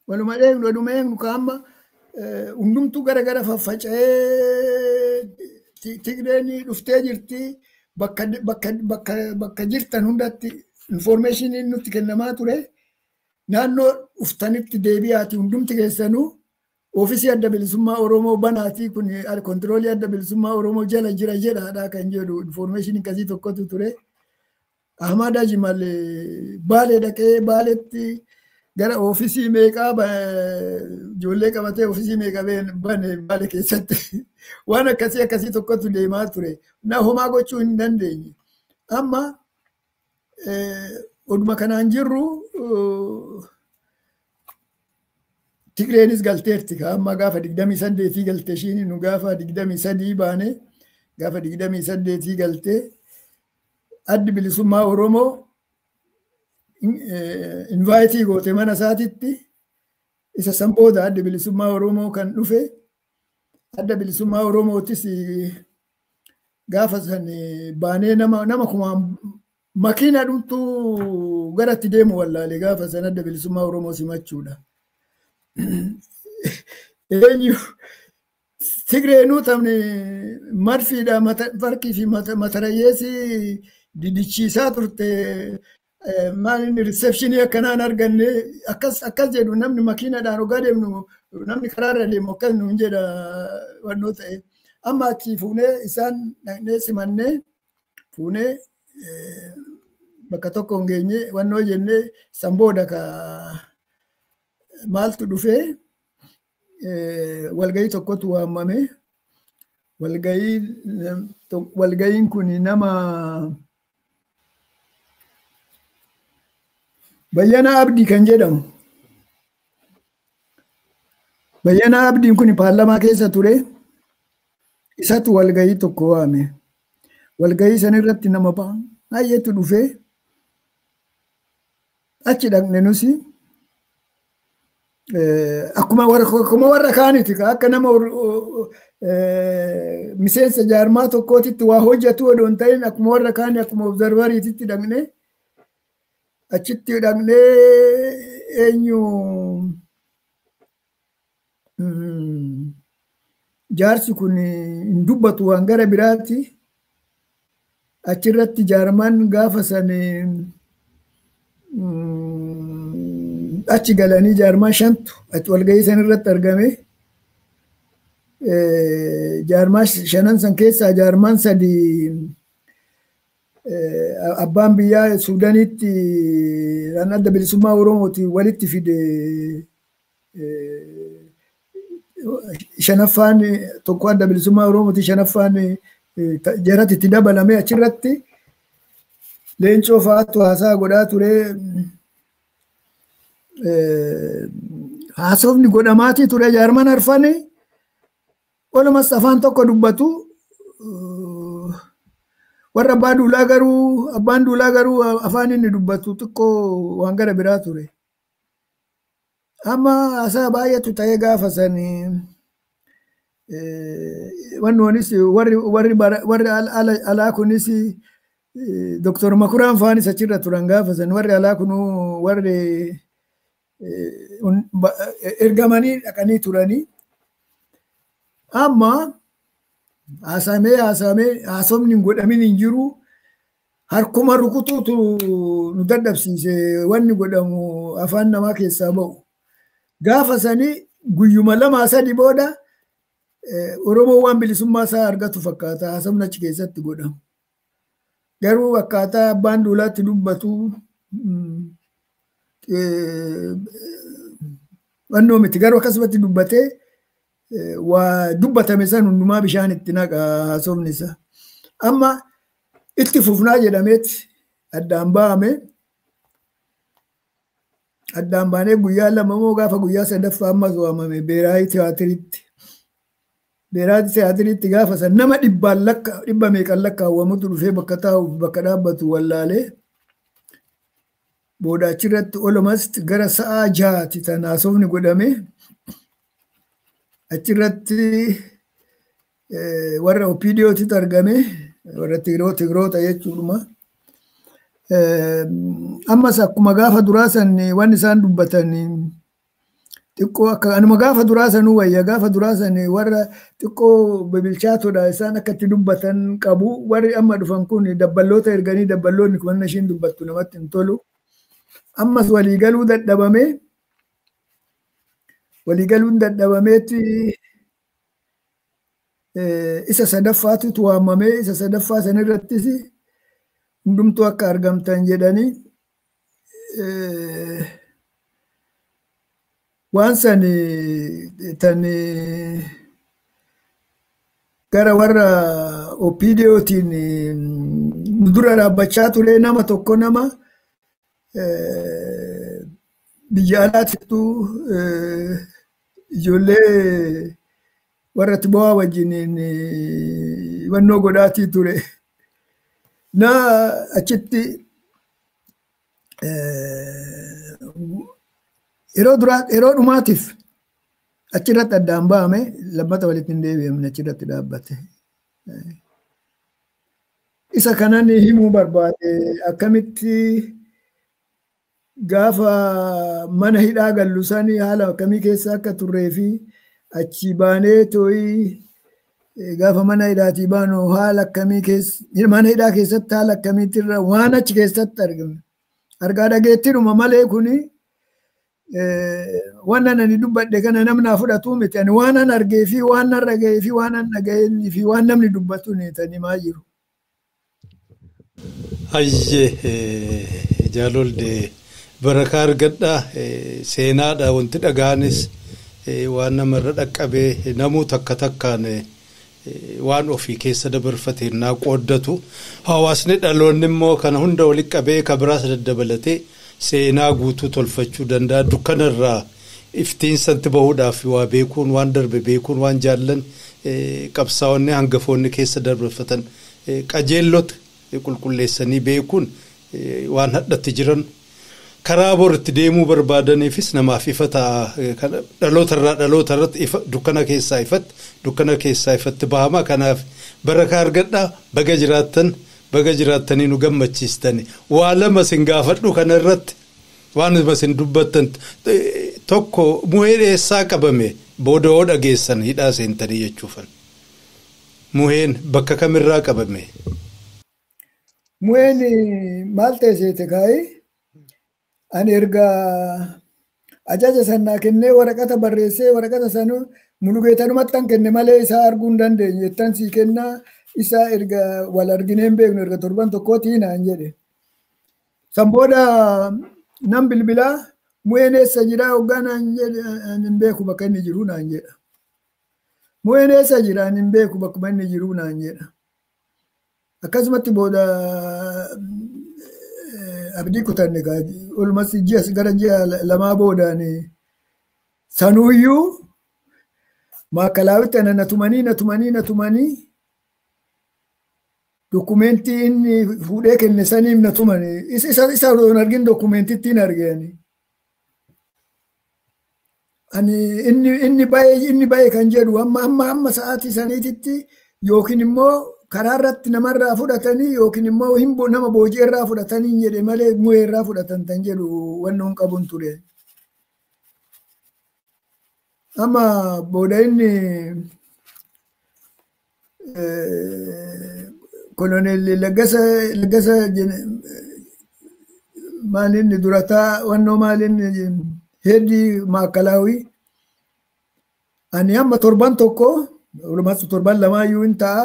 waluma eegnu, waluma eegnu kaamma hundumtuu gara gara faffaca'ee, Tigreen dhuftee jirti, bakka bakka bakka bakka jirtan hundatti informationiin nutti kennamaa ture. Naannoo dhuftanitti deebi'aati, hundumti keessanuu oofisii Adda Bilisummaa Oromoo banaatii, kun control Adda Bilisummaa Oromoo jala jira jedhaadha kan jedhu information akkasii tokkotu ture. Ahmad Ajimal Baalee dhaqee Baaleetti gara oofisii meeqaa ijoollee qabatee oofisii meeqa bane Baale keessatti, waan akkasii akkasii tokkotu deemaa ture. Na homaa gochuu hin dandeenye. Amma oduma kanaan jirru Tigreenis galteerti. Amma gaafa 28 galte ishiin, nu gaafa 23 baane, gaafa 28 galtee Addi Bilisummaa Oromoo invite goote mana isaatitti. Isa san booda Addi Bilisummaa Oromoo kan dhufe, Adda Bilisummaa Oromootis Gaafa san baanee nama kumaan makiina dhumtuu garatti deemu wallaalee gaafa san Adda Bilisummaa Oromoo simachuudha. Eenyu Tigreenuu taphni marfiidha farkii fi matarayyeessi didichiisaa turte maal inni riseepshinii akkanaan arganne akkas akkas jedhu namni makiinadhaan hoggaa deemnu namni karaarra deemu akkas nuun jedha wannoo ta'e. Amma achi fuunee isaan dhaqnee simannee fuunee bakka tokko hin geenye wannoo jennee san booda ka maaltu dhufee walgahii tokkotu waamame. Walgahiin kun nama Bayyanaa Abdii kan jedhamu. Bayyanaa Abdiin kun paarlamaa keessa ture. Isatu walgahii tokko waame. Walgahii sanirratti nama baay'eetu dhufee achi dhaqne nusi akkuma warra kaaniti akka nama miseensa jaarmaa tokkootitti waa hojjetu odoo hin ta'in akkuma warra kaani akkuma obzarvariititti dhaqne achitti dhaqnee eenyu jaarsi kun hin dubbatu waan gara biraati. Achirratti jaarmaan gaafa san achi galanii jaarmaa shantu achi walgahii san irratti argame. Jaarmaa shanan san keessaa jaarmaan sadi abbaan biyyaa Suudaanitti Adda Bilisummaa Oromooti walitti fide. Shanaffaan tokko Adda Bilisummaa Oromooti shanaffaan jaratti itti dabalame achirratti Leencoo fa'aatu haasaa godhaa ture. Haasofni godhamaatii ture jaarmaan arfani walumas afaan tokko dubbatu. Warra abbaa duulaa garuu abbaan duulaa garuu afaan inni dubbatu xiqqoo waan gara biraa ture. Amma haasaa baay'eetu ta'ee gaafa sanii wannoonis warri alaa kunis Doktor Makuraan faanis achirra turan gaafa san warri alaa kunuu warri ergamanii dhaqanii turanii. Amma haasamee haasamee haasofni hin godhamin hin jiru. Harkuma rukutuutu nu dadhabsiise wanni godhamu afaan namaa keessaa ba'u. Gaafa sanii guyyuma lamaa sadi booda Oromoo waan bilisummaa isaa argatu fakkaata haasofni achi keessatti godhamu. Garuu akkaataa abbaan duulaatti dubbatu wannoo miti garuu akkasumatti dubbatee waa dubbatame san hundumaa bishaan itti naqa haasofni isaa. Amma itti fufnaa jedhameeti addaan ba'ame. Addaan baanee guyyaa lama moo gaafa guyyaa sadaffaa ammas waamame Beeraayi Tiyaatiritti. Beeraayi Tiyaatiritti gaafa san nama dhibba meeqan lakkaawwamutu dhufee bakka taa'uuf bakka dhaabbatu wallaalee. Booda achirratti olumas gara sa'a 6 tan haasofni godhame. Achirratti warra OPDOtitu argame warra Tigiroota jechuudha. Ammas akkuma gaafa duraa san wanni isaan dubbatan xiqqoo akka anuma gaafa duraa sanuu wayya gaafa duraa san warra xiqqoo bibilchaatodha isaan akka itti dubbatan qabu warri amma dhufan kun dabballoota erganii dabballoonni kun ishiin dubbattu namatti hin tolu. Ammas waliigaluu dadhabame waliigaluun dadhabameetti isa sadaffaatu waamame isa sadaffaa sanirrattis hundumtuu akka argamtan jedhanii waan san tan gara warra OPDOtiin dura dhaabbachaa ture nama tokko nama biyya alaatittu ijoollee warra Tibowaa wajjiniin wannoo godhaatii ture. Na achitti yeroo dhumaatiif achirratti addaan ba'ame lammata walitti hin deebi'amne achirratti dhaabbate. Isa kanan himuu barbaade akkamitti gaafa mana hidhaa gallu sani haala akkamii keessa akka turree fi achi baanee too'ii gaafa mana hidhaatii baanu haala akkamii keessa mana hidhaa keessatti haala akkamiitti irra waan achi keessatti argame. Argaa dhageettiidhuma malee kuni waan ani dubbadhe kana namni naa fudhatu miti. Ani waan an argee fi waan an dhaga'ee fi waan an dhaga'ee fi waan namni dubbatu ni himaa jiru. Hayyee jaalolde barakaa argadhaa seenaadha wanti dhaga'anis waan namarra dhaqqabee namuu takka takkaan waan ofii keessa dabarfate naa qooddatu hawaasni dhaloonni immoo kana hunda walitti qabee kabiraas daddabalatee seenaa guutuu tolfachuu danda'a dukkanarraa iftiin santi bahuudhaaf waa beekuun waan darbe beekuun waan jaallan qabsaa'onni hangafoonni keessa dabarfatan qajeellota qulqulleessanii beekuun waan hadhatti jiran karaa boritti deemuu barbaadaniifis namaaf ifa ta'a dhalootarraa dhalootarratti ifa dukkana keessaa ifatti dukkana keessaa ifatti bahama kanaaf barakaa argadhaa baga jiraattan baga jiraattanii nu gammachiistani waa lama sin gaafadhu kana irratti waan isin dubbattan tokko muhee eessaa qabame booda hoo dhageessan hidhaa seentanii jechuufan muheen bakka kamirraa qabame. Muheen maal ta'e seete kaa'ee ani erga ajaja sanaa kennee waraqata barreessee waraqata sanuu mulugeetanumatti kan kenne malee isaa arguu hin dandeenye jettan sii kennaa isa erga wal arginee hin beeknu erga torban tokkootii naan jedhe. San booda nan bilbilaa muheen eessa jiraa hoggaa naan jedhe ani hin beeku bakka inni jiru naan jedha. Muheen eessa jira ani hin beeku bakkuma inni jiru naan jedha. Akkasumatti booda abdii kutanne olmas ji'a gara ji'a lamaa boodaan sanuuyyuu maakkalaawitti ana natumanii natumanii natumanii dokumentii inni fuudhee kenne saniif natumanii isa osoo hin argin dokumentiitti hin argeen. Ani inni ba'ee kan jedhu amma amma amma sa'aatii saniititti yookiin immoo karaa irratti namarraa fudhatanii yookiin immoo nama boojii irraa fudhatanii jedhe malee muhee irraa fudhatan tan jedhu wanni hin qabuun ture. Amma booda inni koloneel Laggasa maalinni durataa wannoo maalinni heddii maakalaawii ani amma torban tokko walumaatti torban lamaayyuu hin ta'a.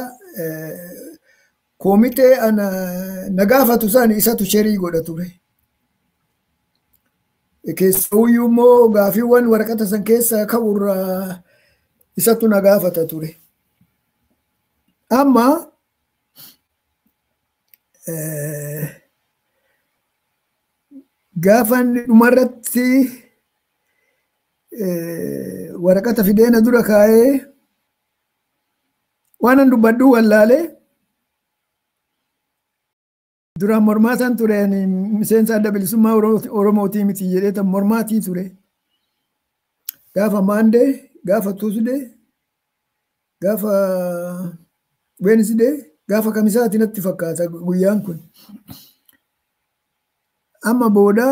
Komitee ana na gaafatu san isatu sherii godha ture. Keessuyyuu immoo gaafiiwwan waraqata san keessa ka'urraa isatu na gaafata ture. Amma gaafa inni dhumarratti waraqata fideena dura kaa'ee waan an dubbadhu wallaalee duraan mormaataan ture ani miseensa adda bilisummaa Oromootii miti jedhee tan mormaatii ture. Gaafa Maandee, gaafa Tuusdee, gaafa Weenisdee, gaafa Kamisaati natti fakkaata guyyaan kun. Amma booda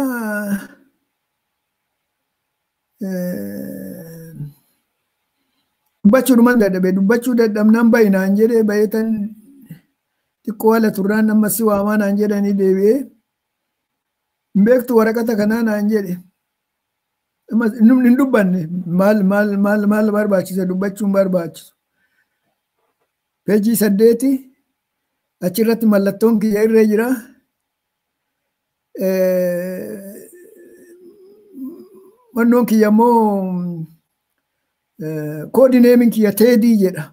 dubbachuudhuman dadhabe dubbachuu dadhabnaan ba'i naan jedhee ba'ee tan xiqqoo haala turraan amma si waamaa naan jedhanii deebi'ee hin beektu waraqata kanaa naan jedhe. Hin dubbanne maal maal maal maal barbaachisa dubbachuun barbaachisu. Peejii 8 achirratti mallattoon kiyya irra jira. Wannoon kiyya immoo koodineemiin kiyya teedii jedha.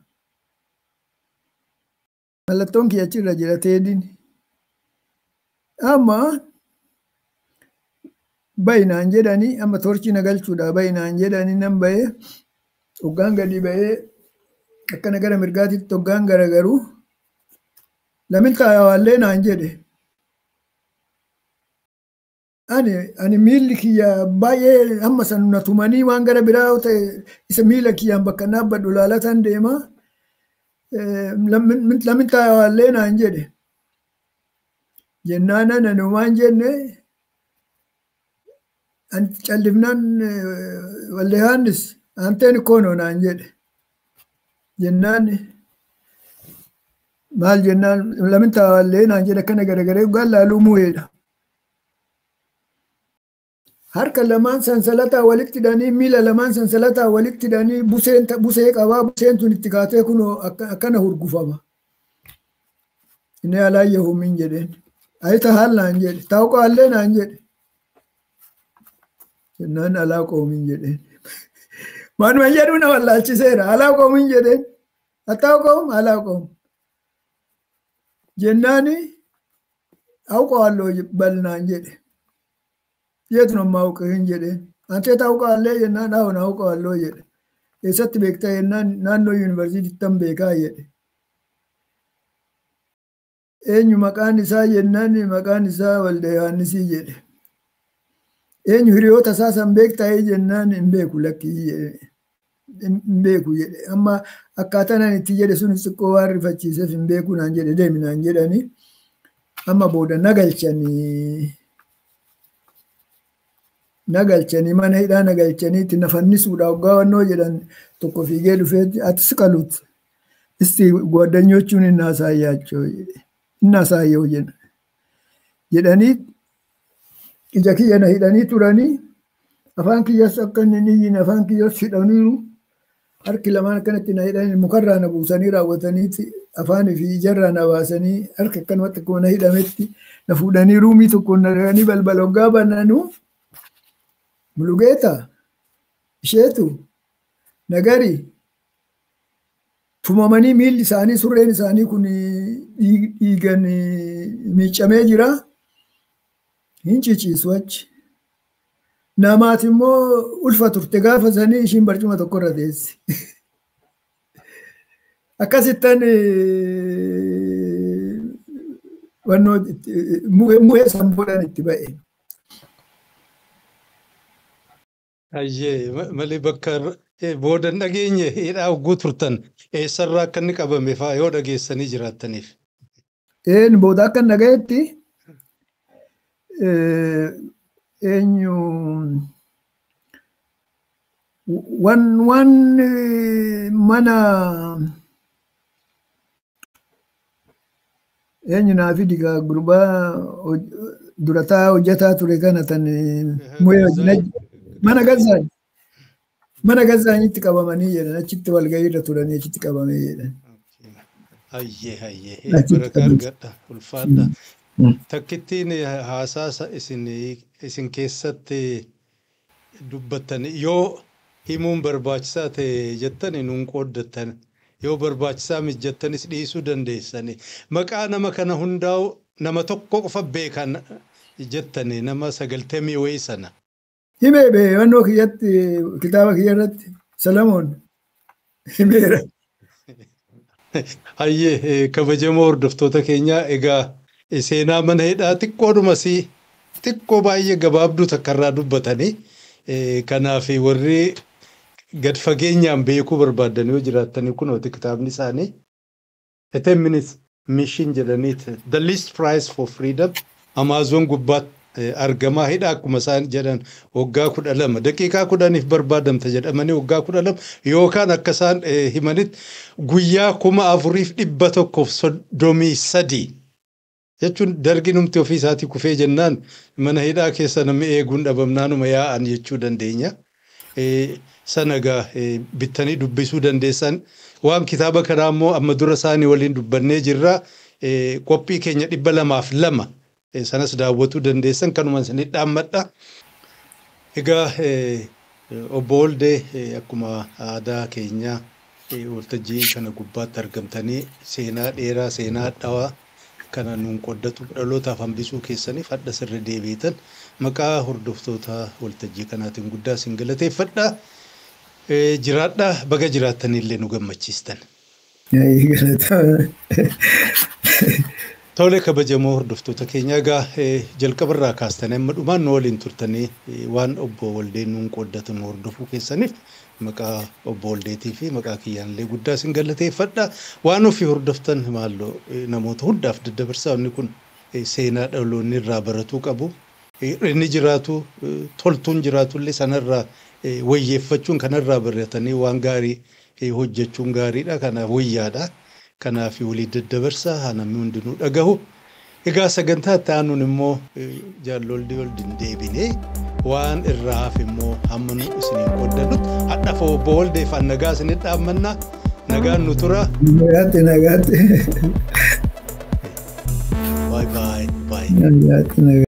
Mallattoon kiyya achirra jira teediin. Amma ba'i naan jedhanii amma torchii na galchuudha ba'i naan jedhanii nan ba'ee hoggaan gadi ba'ee akkana gara mirgaatitti hoggaan garagaru lamin taayawaallee naan jedhe. Ani miilli kiyya baay'ee amma san na tumanii waan gara biraa yoo ta'e isa miila kiyyaan bakka dhaabbadhu laalatan deema. Lamin taayawaallee naan jedhe. Jennaan ani waan jenne callifnaan Walde Yohaannis anteen koonoo naan jedhe. Jennaan maal jennaan lamin taawallee naan jedhe akkana garagaree gallaaluu mu'eedha. Harka lamaan sansalataa walitti hidhanii miila lamaan sansalataa walitti hidhanii busee qabaa buseen tun itti kaatee kunoo akkana hurgufama. Inni alaayyahu min jedheen. Ayita haal naan jedhe. Taa'uqaallee naan jedhe. Jennaan alaa qoomin jedheen. Waanuma jedhu na wallaalchiseera. Alaa qoomin jedheen. Attaa qoom alaa qoom. Jennaani awqaalloo balnaan jedhe. Yeetu nammaa awqahin jedheen. Antee ta'uqaallee jennaan dhaawun awqaalloo jedhe. Eessatti beektaa jennaan naannoo yuunivarsiitiittan beekaa jedhe. Eenyu maqaan isaa jennaan maqaan isaa Walde Yohaannisii jedhe. Eenyu hiriyoota isaa san beektaa jennaan hin beeku lakkii jedhe. Hin beeku jedhe. Amma akkaataan ani itti jedhe sun xiqqoo waan rifachiiseef hin beeku naan jedhe deemi naan jedhani. Amma booda nagalchanii mana hidhaa nagalchanii itti na fannisuudha hoggaa wannoo jedhan tokko fiigee dhufee atis qalut isti ጓደኞቹን እናሳያቸው እናሳየው jedhanii ija kiyya na hidhanii turanii afaan kiyyas akka inni hin iyyine afaan kiyyas hidhaniiru harki lamaan akkanatti na hidhanii mukarraa na buusanii raawwataniiti afaanii fi ijarraa na baasanii harka akkanumatti akkuma na hidhametti na fuudhanii ruumii tokkoon na dhaqanii balbala hoggaa bananuu Mulugeeta isheetu nagari tumamanii miilli isaanii surreen isaanii kun dhiigan miicamee jira. Hin ciciisu achi. Namaati immoo ulfa turte gaafa sanii ishiin barcuma tokkorra teessi. Akkasittan wannoo mu'ee sambuudhaan itti ba'e. Ayyee malee bakka booda hin dhageenye hidhaa hogguu turtan eessarraa akka inni qabame fa'aa yoo dhageessanii jiraattaniif. Een booda akka hin dhagayetti eenyu waan mana eenyu naa fidi gaa gurbaa durataa hojjetaa ture kana tan mu'ee wajjin mana Gazzaanyitti qabamanii jedhan achitti walgahiirra turanii achitti qabamee jedhan. Hayyee hayyee barakaa argadha ulfaadha. Takkittiin haasaa isin keessatti dubbattan yoo himuun barbaachisaa ta'e jettan nuun qooddattan yoo barbaachisaa miti jettanis dhiisuu dandeessani. Maqaa nama kana hundaa'u nama tokko qofa beekan jettani nama 90 wayii sana. Himee bee wannoo kiyyatti kitaaba kiyya irratti Salamoon himeera. Hayyee kabajamoo hordoftoota keenyaa egaa seenaa mana hidhaa xiqqoodhuma si xiqqoo baay'ee gabaabduu takkarraa dubbatanii kanaaf warri gad fageenyaan beekuu barbaadan yoo jiraattanii kunooti kitaabni isaanii A 10 minutes mission jedhaniit The Least Price for Freedom Amazon gubbaatti argamaa hidhaa akkuma isaan jedhan waggaa 12 daqiiqaa 10 barbaadamta jedhamanii waggaa 12 yookaan akka isaan himanitti guyyaa 4133 jechuun dargi numti ofii isaatii kufee jennaan mana hidhaa keessa namni eeguun dhabamnaanuma yaa'an jechuu dandeenya. Sana egaa bittanii dubbisuu dandeessan waan kitaaba kanaa immoo amma dura isaanii waliin dubbannee jirra qophii keenya 202 sanas daawwatuu dandeessan kanuma isinii dhaammadha. Egaa obbo Woldee akkuma aadaa keenyaa waltajjii kana gubbaatti argamtanii seenaa dheeraa seenaa hadhaawaa kana nuun qoddatu dhalootaaf hambisuu keessaniif hadha sirri deebiitan maqaa hordoftoota waltajjii kanaatiin guddaa isin galateeffadha. Jiraadha baga jiraattanillee nu gammachiistan. Tole kabajamoo hordoftoota keenya egaa jalqabarraa kaastanii amma dhumaan nu waliin turtanii waan obbo Woldee nuun qooddatan hordofuu keessaniif maqaa obbo Woldeetii fi maqaa kiyyaanillee guddaa isin galateeffadha. Waan ofii hordoftan maalloo namoota hundaaf daddabarsaa inni kun Seenaa dhaloonni irraa baratuu qabu. Inni jiraatu toltuun jiraatullee sanarraa wayyeeffachuun kanarraa baratanii waan gaarii hojjechuun gaariidha. Kanaaf wayyaadha. Kanaaf walii daddabarsa haa namni hundinuu dhagahu. Egaa sagantaa itti aanuun immoo jaalloldii ol deebinee waan irraa hafe immoo hamma nu isiniin qooddannutti hadhaaf obbo Woldeef nagaa isinitti dhaammannaa nagaan nu tura. Nagaatti nagaatti. Bye bye bye. Nagaatti nagaatti.